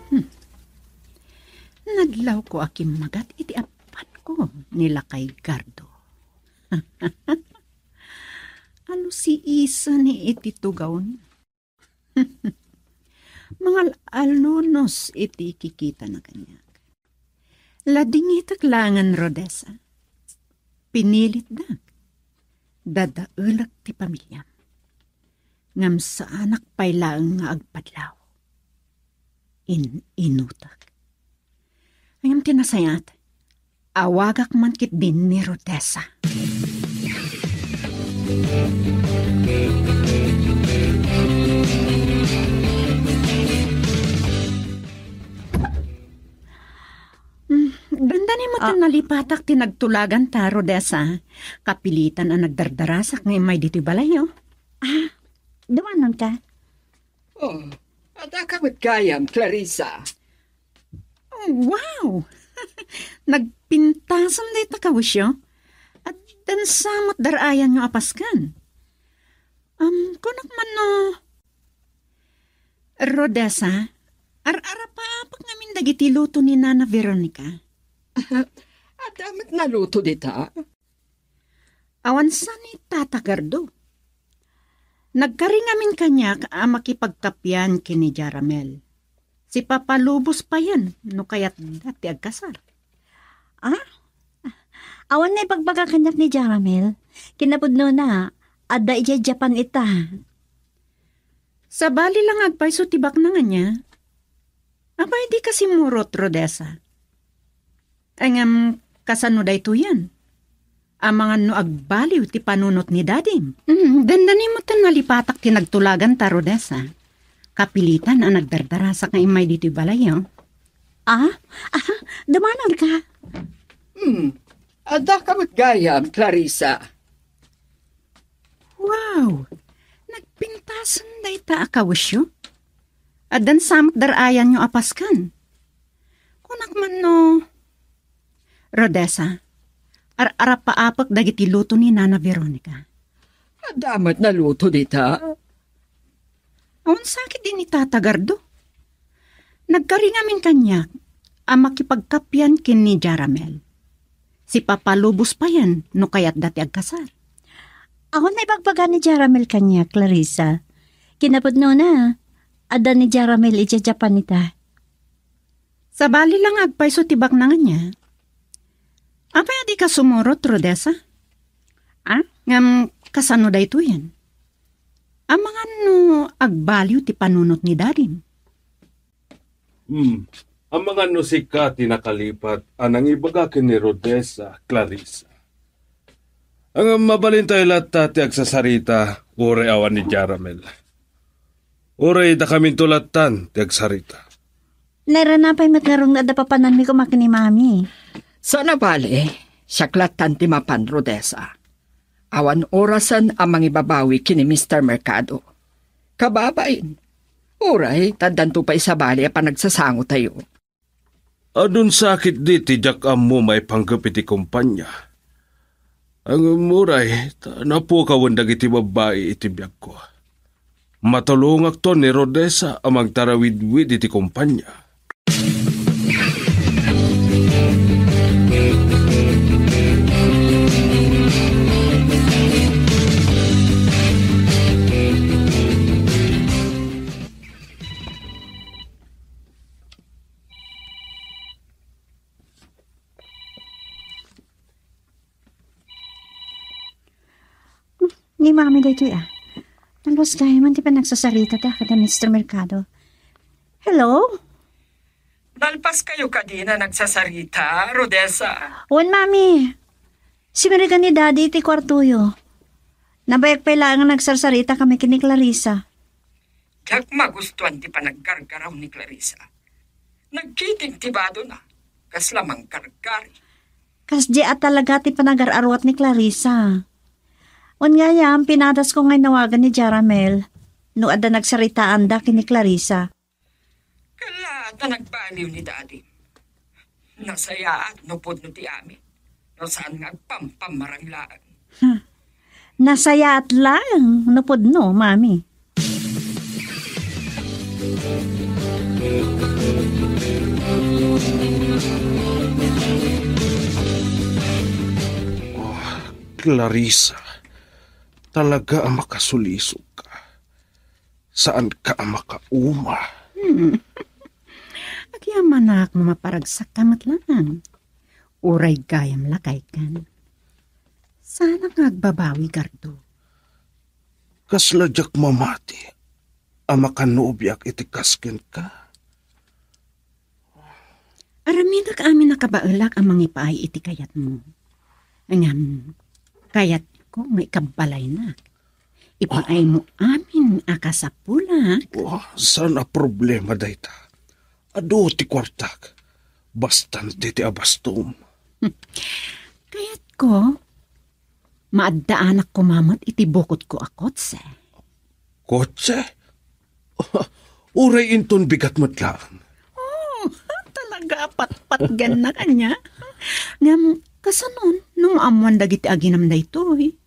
Hmm. Nadlawko a kimmagat iti appanko ni Lakay Gardo. Alusiisani iti tugawna. Mangal-alunos iti kikitana kaniak. Ladingitek laengen, Rodessa. Pinilitdak. Dadaelek ti pamiliam. Ngem saanak pay laeng nga agpadlaw. In-inutek. Ngem ti nasayaat, awagak man ketdi ni Rodessa. Hmm, dandani met a nalipatak ti nagtulaganta, Rodessa. Kapilitan a nagdardarasak nga immay ditoy balayyo. Ah, dumanon ka? Oh, adda ka met gayam, Clarissa. Oh, wow! Nagpintasen dayta kawesyo? Addan sa met dar-ayanyo a pasken? Um, kunak man no, Rodessa, ar-arapaapek ngamin dagiti luto ni Nana Veronica. Adda met naluto dita? Awan sa ni Tata Gardo. Nagkari ngamin kaniak a makipagkapian ken ni Jaramel. Sipapalubos payen no kayatda ti agkasar. Ah? Awan naibagbaga kaniak ni Jaramel. Kinapudnona, adda idiay Japan ita. Sabali la nga agpayso ti baknang ania? Apay dika simmurot, Rodessa? Ngem kasano daytoyen? Amangan no agbaliw ti panunot ni dadim? Mm, dandani met nalipatak ti nagtulaganta, Rodessa. Kapilitan a nagdardarasak nga immay ditoy balayyo. Ah? Ah, dumanon ka? Hmm, adda ka met gayam, Clarissa. Wow! Nagpintasen dayta a kawesyo? Addan sa met dar-ayanyo a pasken? Kunak man no, Rodessa, ar-arapaapek dagiti luto ni Nana Veronica. Adda met naluto dita? Awan sa ketdi ni Tata Gardo. Nagkari ngamin kaniak a makipagkapian ken ni Jaramel. Sipapalubos payen no kayatda ti agkasar. Awan naibagbaga ni Jaramel kaniak, Clarissa. Kinapudnona, adda ni Jaramel idiay Japan ita. Sabali la nga agpayso ti baknang ania? Apay a dika sumurot, Rodessa? Ah? Ngem kasano daytoyen? Amangan no agbaliw ti panunot ni dadim? Hmm. Amangan no sika ti nakalipat a nangibaga ken ni Rodessa, Clarissa. Ngem mabalintayo latta ti agsasarita, uray awan ni Jaramel. Uray dakaminto lattan ti agsarita. Nairana pay met ngarud nga adda papananmi koma ken ni Mami. Saan a bale, siak lattan ti mapan, Rodessa. Awan orasen a mangibabawi ken ni Mister Mercado. Kababain, uray ta addanto pay sabali a panagsasangotayo. Adun sa ketdi ti diak ammo maipanggep iti kompania. Ngem uray ta napukawen dagiti babbai iti biagko. Matulongakton ni Rodessa a mangtarawidwid iti kompania. Ni Mami daytoy, ah. Naluas gayam ti panagsasarita ta kada Mister Mercado. Hello? Nalpaskayo kadi a nagsasarita, Rodessa? Wen, Mami. Simirigan ni Daddy iti kuartoyo. Nabayag pay laeng a nagsarsarita kami ken ni Clarissa. Diak magustuan ti panaggargaraw ni Clarissa. Nagkiting ti badona, kasla manggargari. Kasdi a talaga ti panagar-aruat ni Clarissa. Wen gayam, pinadasko nga inawagan ni Jaramel no adda nagsaritaanda ken ni Clarissa. Kala ta nagbaliw ni Daddy. Nasayaat no pudno ti amin. No saan nga agpampamarang laeng. Hmm. Nasayaat laeng no pudno, Mami. Oh, Clarissa, talaga a makasulisog ka. Saanka a makauma. Hmm. Agyamanak no maparagsakka met laeng. Uray gayam lakay ken. Saanak nga agbabawi, Gardo. Kasla diak mamati a makanubiak iti kas kenka. Aramidak amin a kabaelak a mangipaay iti kayatmo. Ngem, kayatko nga ikabbalaynak. Ipaaymo amin a kasapulak. Oh, saan a problema dayta? Adu ti kuartak. Bastante ti abastom. Kayatko, maaddaanak koma met iti bukotko a kotse. Kotse? Uray inton bigat met laeng. Oh, talaga a patpatgennak ania. Ngem, kasanon, no maammoan dagiti aginam daytoy?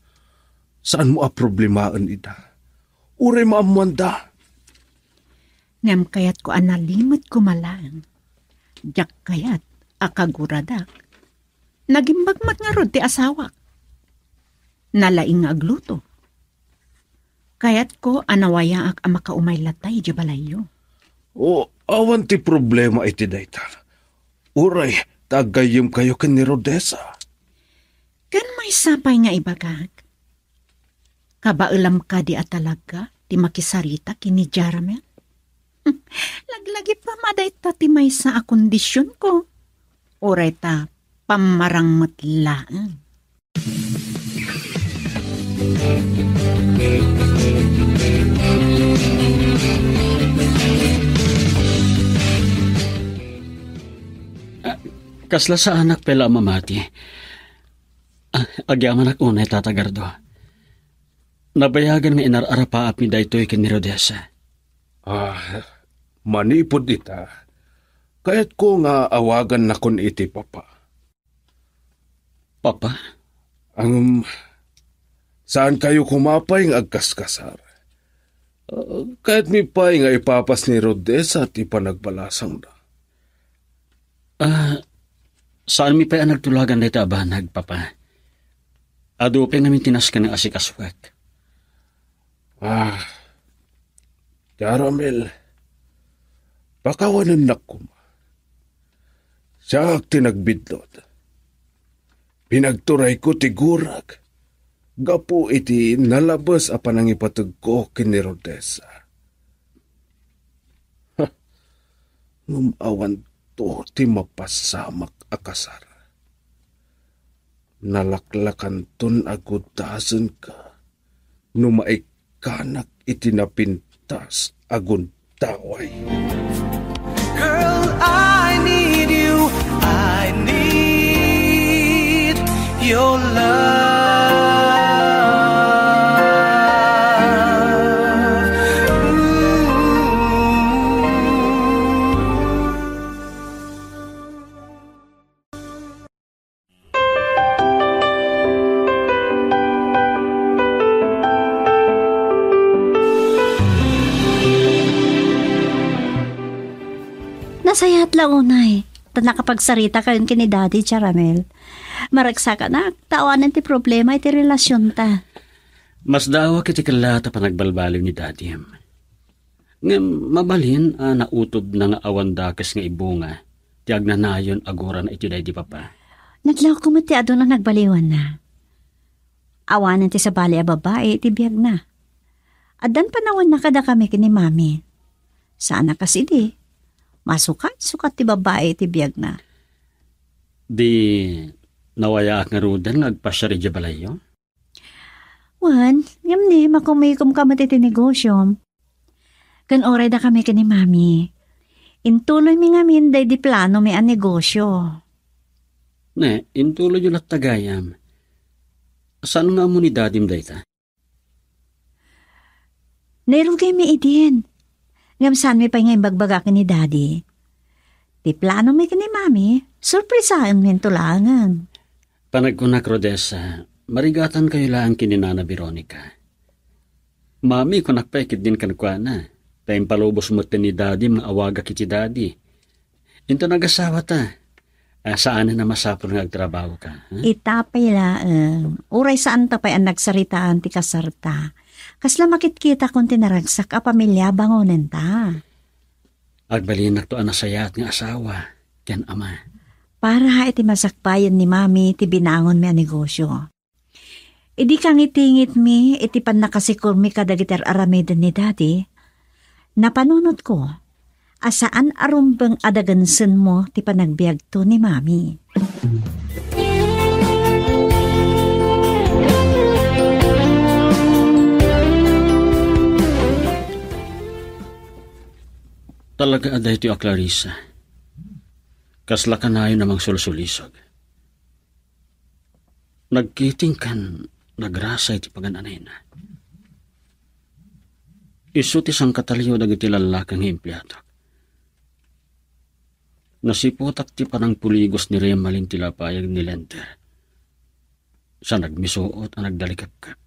Saanmo a problemaen ida. Uray maammoanda. Ngem kayatko a nalimed koma laeng. Diak kayat a kaguradak. Nagimbag met ngarud ti asawak. Nalaing nga agluto. Kayatko a nawayaak a makaumay latay idiay balayyo. O, awan ti problema iti dayta. Uray, ta aggayyemkayo ken ni Rodessa. Ken maysa pay nga ibagak, kabaelam kadi a talaga ti makisarita ken ni Jaramel? Laglagipem a dayta ti maysa a kondisionko. Uray ta pammarang met laeng. Ah, kasla saanak pay la a mamati. Ah, agyamanak unay, Tata Gardo. Nabayagan nga inar-arapaapmi daytoy ken ni Rodessa. Ah, manipud ita, kayatko nga awagannakon iti Papa. Papa? Ngem, saankayo koma pay nga agkaskasar. Ah, kayatmi pay nga ipapas ni Rodessa ti panagbalasangna. Ah, saanmi pay a nagtulagan dayta a banag, Papa. Adu pay ngamin ti nasken nga asikasuek. Ah, Jaramel, pakawanennak koma. Siak ti nagbidlod. Pinagturayko ti gurak gapu iti nalabes a panangipategko ken ni Rodessa. Ngem awanto ti mapasamak a kasar. Nalaklakanton a gudasenka no maikkanak iti napintas a gundaway. Girl, I need you. I need your love. Ooh. Nasayaat la unay, ta nakapagsarita kayon ken ni Daddy, Jaramel. Maragsakanak, ta awanen ti problema iti relasionta. Masdaawak iti kellaat a panagbalbaliw ni Daddy. Ngem mabalin a nautobna nga awan dakes nga ibunga ti agnanayon a gurana iti daydi Papa. Nadlawko met ti adun a nagbaliwanna. Awanen ti sabali a babai iti biagna. Addan panawanna kadakami ken ni Mami. Saan a kas idi, Masukat-sukat ti babbai iti biagna. Di nawayaak ngaruden nga agpasiar idiay balayyo? Wen, ngem ni, makumikomka met iti negosyom. Ken uray dakami ken ni Mami, intuloymi ngamin daydi planomi a negosyo. Ne, intuloyyo latta gayam. Saan nga ammo ni Dadim dayta? Nairugaymi idin. Ngem saanmi pay nga imbagbaga ken ni Daddy. Ti planomi ken ni Mami, surprisaenminto laengen. Panagkunak, Rodessa, marigatankayo laeng ken ni Nana Veronica. Mami, kunak pay ketdin kenkuana, ta impalubos metten ni Daddy nga awagak iti Daddy. Inton agasawata, a, saanen a masapul nga agtrabahoka, ha? Ita pay laeng, uray saanta pay a nagsaritaan ti kasarta, kasla makitkitakon ti naragsak a pamilia bangonenta. Agbalinakto a nasayaat nga asawa ken ama. Para iti masakbayan ni Mami ti binangonmi a negosyo. Idi kangitngitmi iti pannakasikurmi kadagiti ar-aramiden ni Daddy, napanunotko a saan a rumbeng a dagensenmo ti panagbiagto ni Mami. Talaga a daytoy a Clarissa. Kasla kanayon a mangsulsulisog. Nagkiting ken nagrasa iti pagan-anayna. Isu ti sangkatalio dagiti lallaki nga empleadak. Nasiputak ti panangpuligos ni Remalin ti lapayag ni Lender. Sa nagmisuot a nagdalikepkep.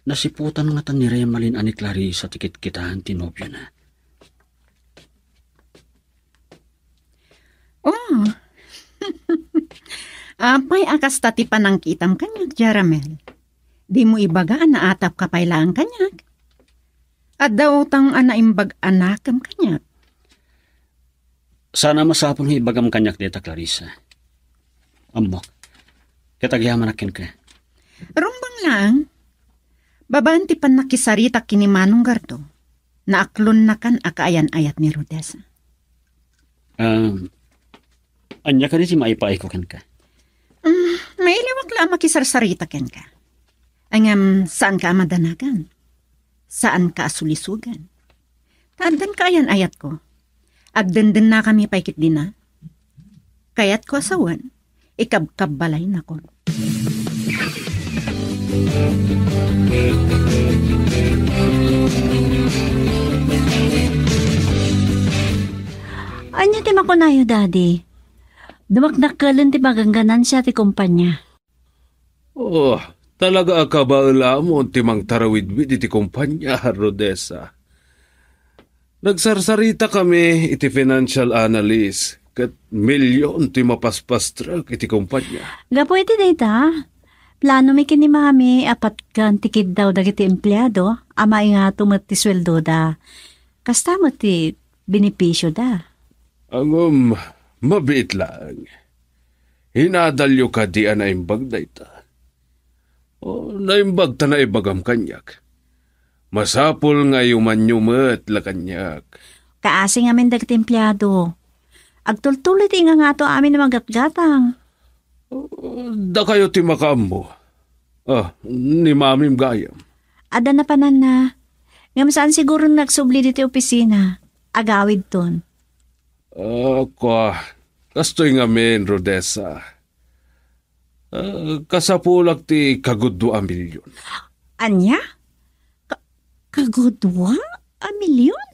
Nasiputan ngata ni Remalin a ni Clarissa ti kitkitaan ti nobiona. Oh. Apay a kasta ti panangkitam kaniak, Jaramel? Dimo ibaga a naatapka pay laeng kaniak? Adda utang a naimbag a nakem kaniak. Saan a masapul nga ibagam kaniak dayta, Clarissa. Ammok. Ket agyamanak kenka. Rumbeng laeng. Babaen ti pannakisaritak ken ni Manong Gardo, naaklonnakan a kaayan-ayat ni Rodessa. Um, ania kadi ti maipaayko kenka? Mm, mailiwak la a makisarsarita kenka. Ngem saanka a madanagan. Saanka a sulisogan. Ta addan kaayan-ayatko. Agdendennakami pay ketdin a. Kayatko a sawen, ikabkabbalaynakon. Ania ti makunayo, Daddy? Dumakdakkelen ti pagangganansia ti kumpania. Oh, talaga a kabaelamon ti mangtarawidwid iti kumpania, Rodessa. Nagsarsaritakami iti financial analyst ket milyon ti mapaspastrek iti kumpania. Gapu iti dayta, planomi ken ni Mami a patgan ti kiddaw dagiti empleado a maingato met ti sueldoda. Kasta met ti benepisioda. Ngem, mabiit laeng. Inadalyo kadi a naimbag dayta? O, naimbag ta naibagam kaniak. Masapul nga ayumanyo met la kaniak. Kaasi ngamin dagiti empleado. Agtultuloy ti ingangato amin a magatgatang. O, dakayo ti makaammo. Ah, ni Mamim gayam. Adda napananna. Ngem saan siguron nga agsubli ditoy opisina. Agawidton. Ah, kua, kastoy ngamin, Rodessa. Ah, kasapulak ti kagudua a milyon. Ania? Ka-, kagudua a milyon?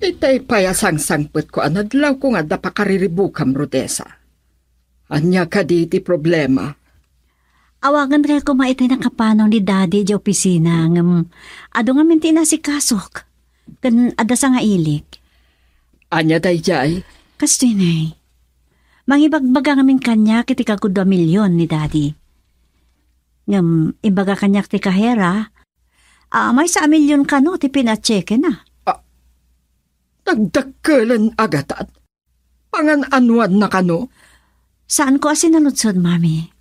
Itay pay a sangsangpetko a nadlawko nga adda pakariribukam, Rodessa. Ania kadi ti problema? Awagankayo koma itay nakapanong ni Daddy idiay opisina, ngem adu ngamin ti inasikasok, ken adda sangailik. Ania daydiay? Kastoy, Nay. Mangibagbaga ngamin kaniak iti kagudua milyon ni Daddy. Ngem imbaga kaniak ti kahera, a maysa a milyon kano ti pinatseke na. Ah, nagdakkelen a gatad. Pangan-anuanna kano? Saanko a sinaludsod, Mami.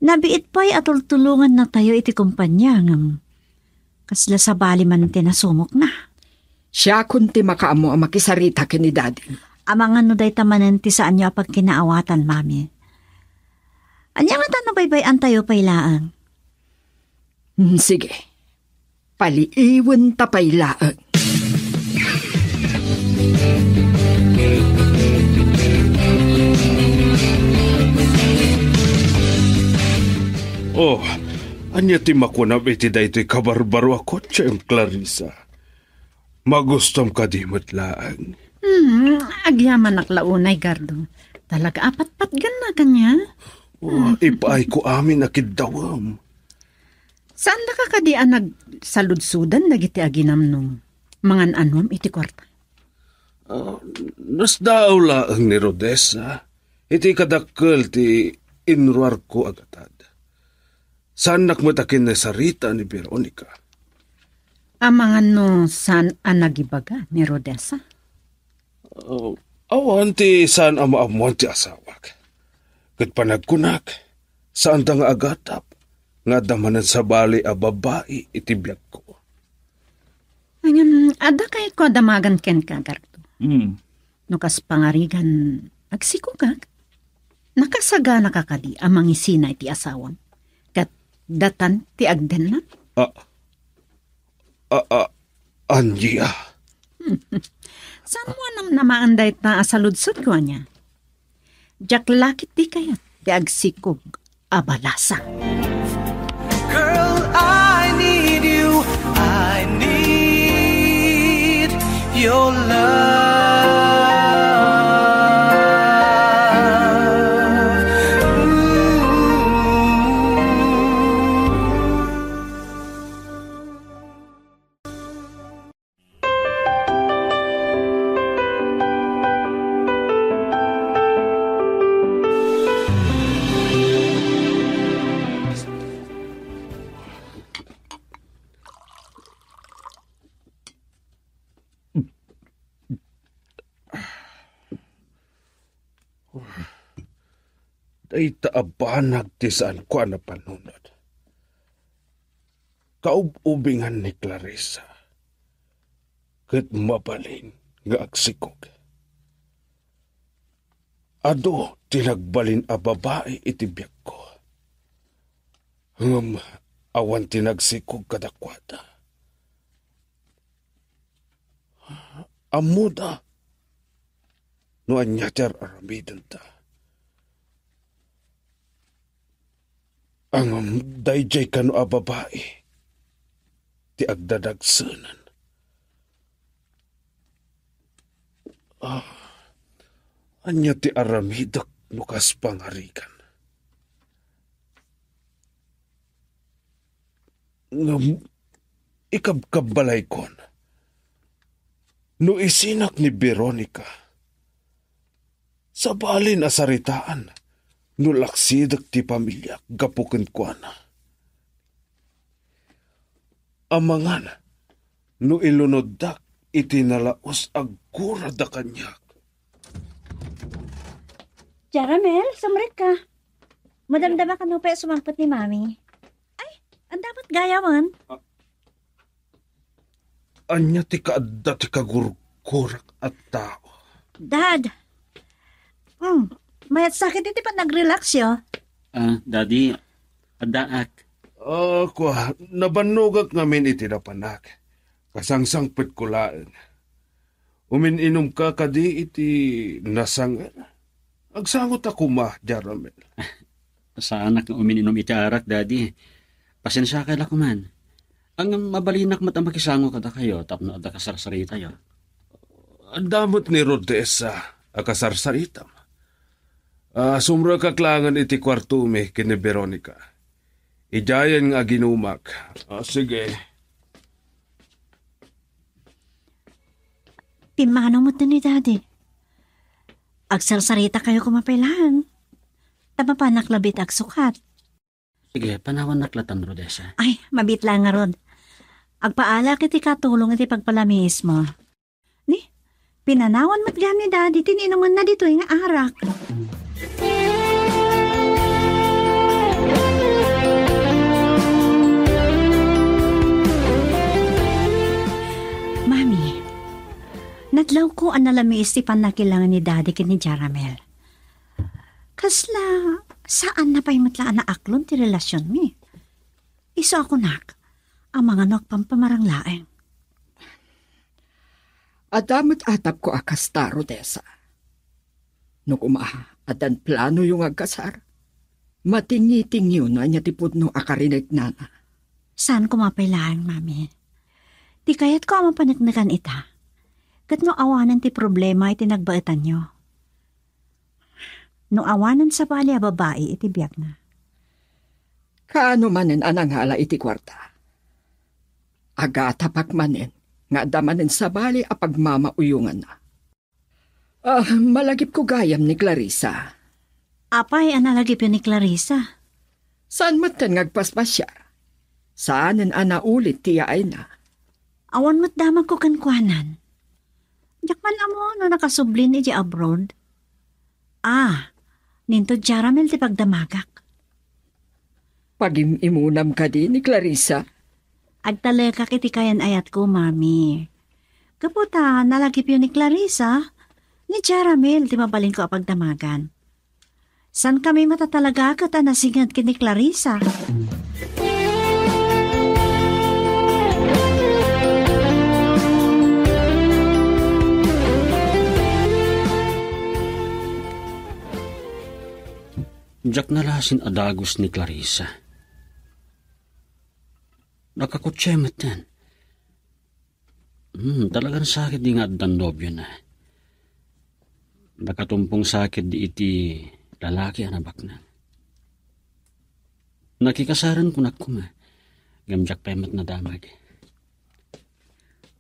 Nabiit pay a tultulongannatayo iti kompania, ngem kasla sabali man ti nasumokna. Siakon ti makaammo a makisarita ken ni Daddy. Amangan no dayta manen ti saanyo a pagkinaawatan, Mami. Ania ngata no baybay-antayo pay laeng? Hmm, sige. Paliiwenta pay laeng. Oh, ania ti makunam iti daytoy kabarbaro a kotsem, Clarissa? Magustom kadi met laeng? Hmm, agyamanak la unay, Gardo. Talaga a patpatganna kaniak. Oh, ipaayko amin a kiddawem. Saandaka kadi a nagsaludsodan dagiti aginamnom? Mangan-anom iti kuarta? Ah, nasdaaw laeng ni Rodessa iti kadakkel ti inruarko a gatad. Saannak met a kinasarita ni Veronica. Amangan no saan a nagibaga ni Rodessa? Ah, awan ti saan a maammuan ti asawak. Ket panagkunak, saanda nga agatap nga adda manen sabali a babai iti biagko. Ngem, adda kayatko a damagan kenka, Gardo. Hmm. No kas pangarigan, agsikogak. Nakasaganaka kadi a mangisina iti asawam? Ket datan ti agdenna? Ah, ah, ah, ania? Saan mo a namnamaen dayta a saludsodko, ania? Diak la ketdi kayat ti agsikog a balasa. Girl, I need you. I need your love. Ooh. Dayta a banag ti saanko a napanunot. Kaub-ubingan ni Clarissa, ket mabalin nga agsikog. Adu ti nagbalin a babai iti biagko. Ngem awan ti nagsikog kadakuada. Ammoda no ania ti ar-aramidenta. Ngem daydiay kano a babai ti agdadagsenen. Ah, ania ti aramidek no kas pangarigan? Ngem ikabkabbalaykon, no isinak ni Veronica, sabalin a saritaan no laksidek ti pamiliak gapu kenkuana. Amangan no ilunoddak iti nalaus a gurada kaniak. Jaramel, sumrekka. Madamdama kano pay a sumangpet ni Mami. Ay, anda met gayamen? Ah. Ania ti kaadda ti kagurgurak a tao? Dad. Hmm, mayat sakit iti panagrelaxyo. Ah, Daddy, addaak. Ah, kua, nabannogak ngamin iti napanak. Kasangsangpetko laeng. Umin-inumka kadi iti nasangel? Agsangot a koma, Jaramel. Saanak nga umin-inum iti arak, Daddy. Pasensiakay la koman. Ngem mabalinak met a makisango kadakayo tapno adda kasarsaritayo. Adda met ni Rodessa a kasarsaritam. Ah, sumrekak laengen iti kuartomi ken ni Veronica. Idiayen nga aginumak. Ah, sige. Pimmanaw met ni Daddy. Agsarsaritakayo koma pay laeng. Ta mapanak labi ti agsukat. Sige, panawannak latan, Rodessa. Ay, mabiit laeng ngarud. Agpaalak iti katulong iti pagpalamiismo. Ni, pinanawan met gayam ni Daddy ti inumenna ditoy nga arak. Mami, nadlawko a nalamiis ti pannakilanga ni Daddy ken ni Jaramel. Kasla saan na pay met la a naaklon ti relasionmi. Isu a kunak, amangan no agpampamarang laeng. Adda met atapko a kasta, Rodessa. No koma, addan planoyo nga agkasar, matingtingyo no ania ti pudno a karineknana. Saan koma pay laeng, Mami. Ti kayatko a mapaneknekan ita, ket no awanen ti problema iti nagbaetanyo. No awanen sabali a babai iti biagna. Kaano manen a nangala iti kuarta? Agatapak manen nga adda manen sabali a pagmamauyonganna. Ah, malagipko gayam ni Clarissa. Apay a nalagipyo ni Clarissa? Saan metten nga agpaspasiar? Saanen a naulit ti yaayna? Awan met damagko kenkuanan. Diak man ammo no nakasublin idiay abroad. Ah, ninto Jaramel ti pagdamagak. Pagim-imunam kadi ni Clarissa? Agtalekak iti kayan-ayatko, Mami. Gapu ta nalagipyo ni Clarissa, ni Jaramel ti mabalinko a pagdamagan. Saan kami matatalaga ket a nasinged ken ni Clarissa? Diak nalasin a dagus ni Clarissa. Nakakotse metten. Hmm, talagan sakit di nga addan nobiona. Nakatumpong sakit di iti lalaki a nabaknang. Nakikasaran kunak koma, ngem diak pay met nadamag.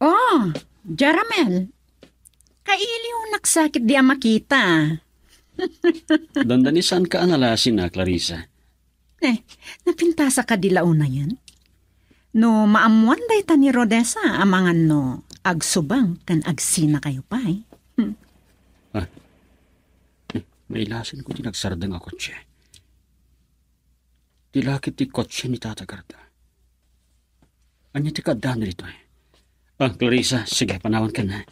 Oh, Jaramel, kailiwnak sakit di a makita. Dandani saan ka a nalasin a, Clarissa. Eh, napintasaka di la unayen? No maammoan dayta ni Rodessa, amangan no agsubang ken agsinakayo pay. Hmm. Ah. Eh, mailasin ko ti nagsardeng a kotse. Ti lakit ti kotse ni Tata Garda. Ania ti kaadda ditoy? Ah, Clarissa, sige, panawan ken, ha?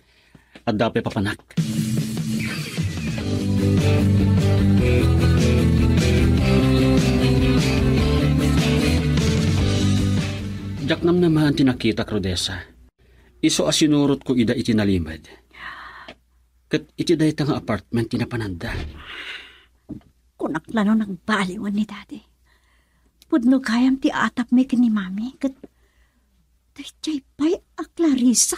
Adda pay papanak. Diak namnamaen ti nakitak, Rodessa. Isu a sinurotko ida iti nalimed. Ket iti dayta nga apartment ti napananda. Kunak la no nagbaliwan ni Daddy. Pudno gayam ti atapmi ken ni Mami, ket daydiay pay a Clarissa.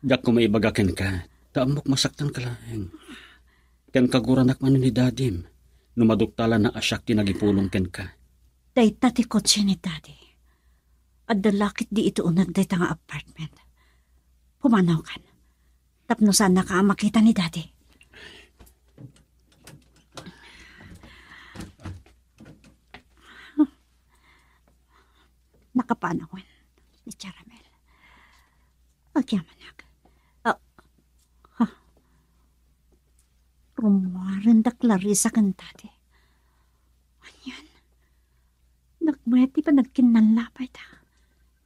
Diak koma ibaga kenka, ta ammok masaktanka laeng. Ken kaguranak manen ni Dadim, no maduktalanna a siak ti nagipulong kenka. Dayta ti kotse ni Daddy. Adda lakit di iti uneg dayta nga apartment. Pumanawkan. Tapno saannaka a makita ni Daddy. Nakapanawen ni Jaramel. Agyamanak. Ah, ha. Rummuaren da Clarissa ken Daddy. Anian? Nagmayat ti panagkinnanlapayda.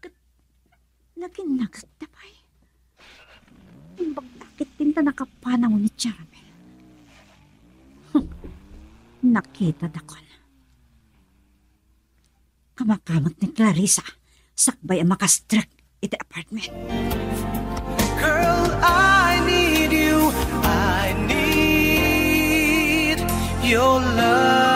Ket nakinnagekda pay. Imbag dakit tinta nakapanaw ni Jaramel. Nakita dakon. Kamakamek ni Clarissa, sakbay a makastrek iti apartment. Girl, I need you. I need your love.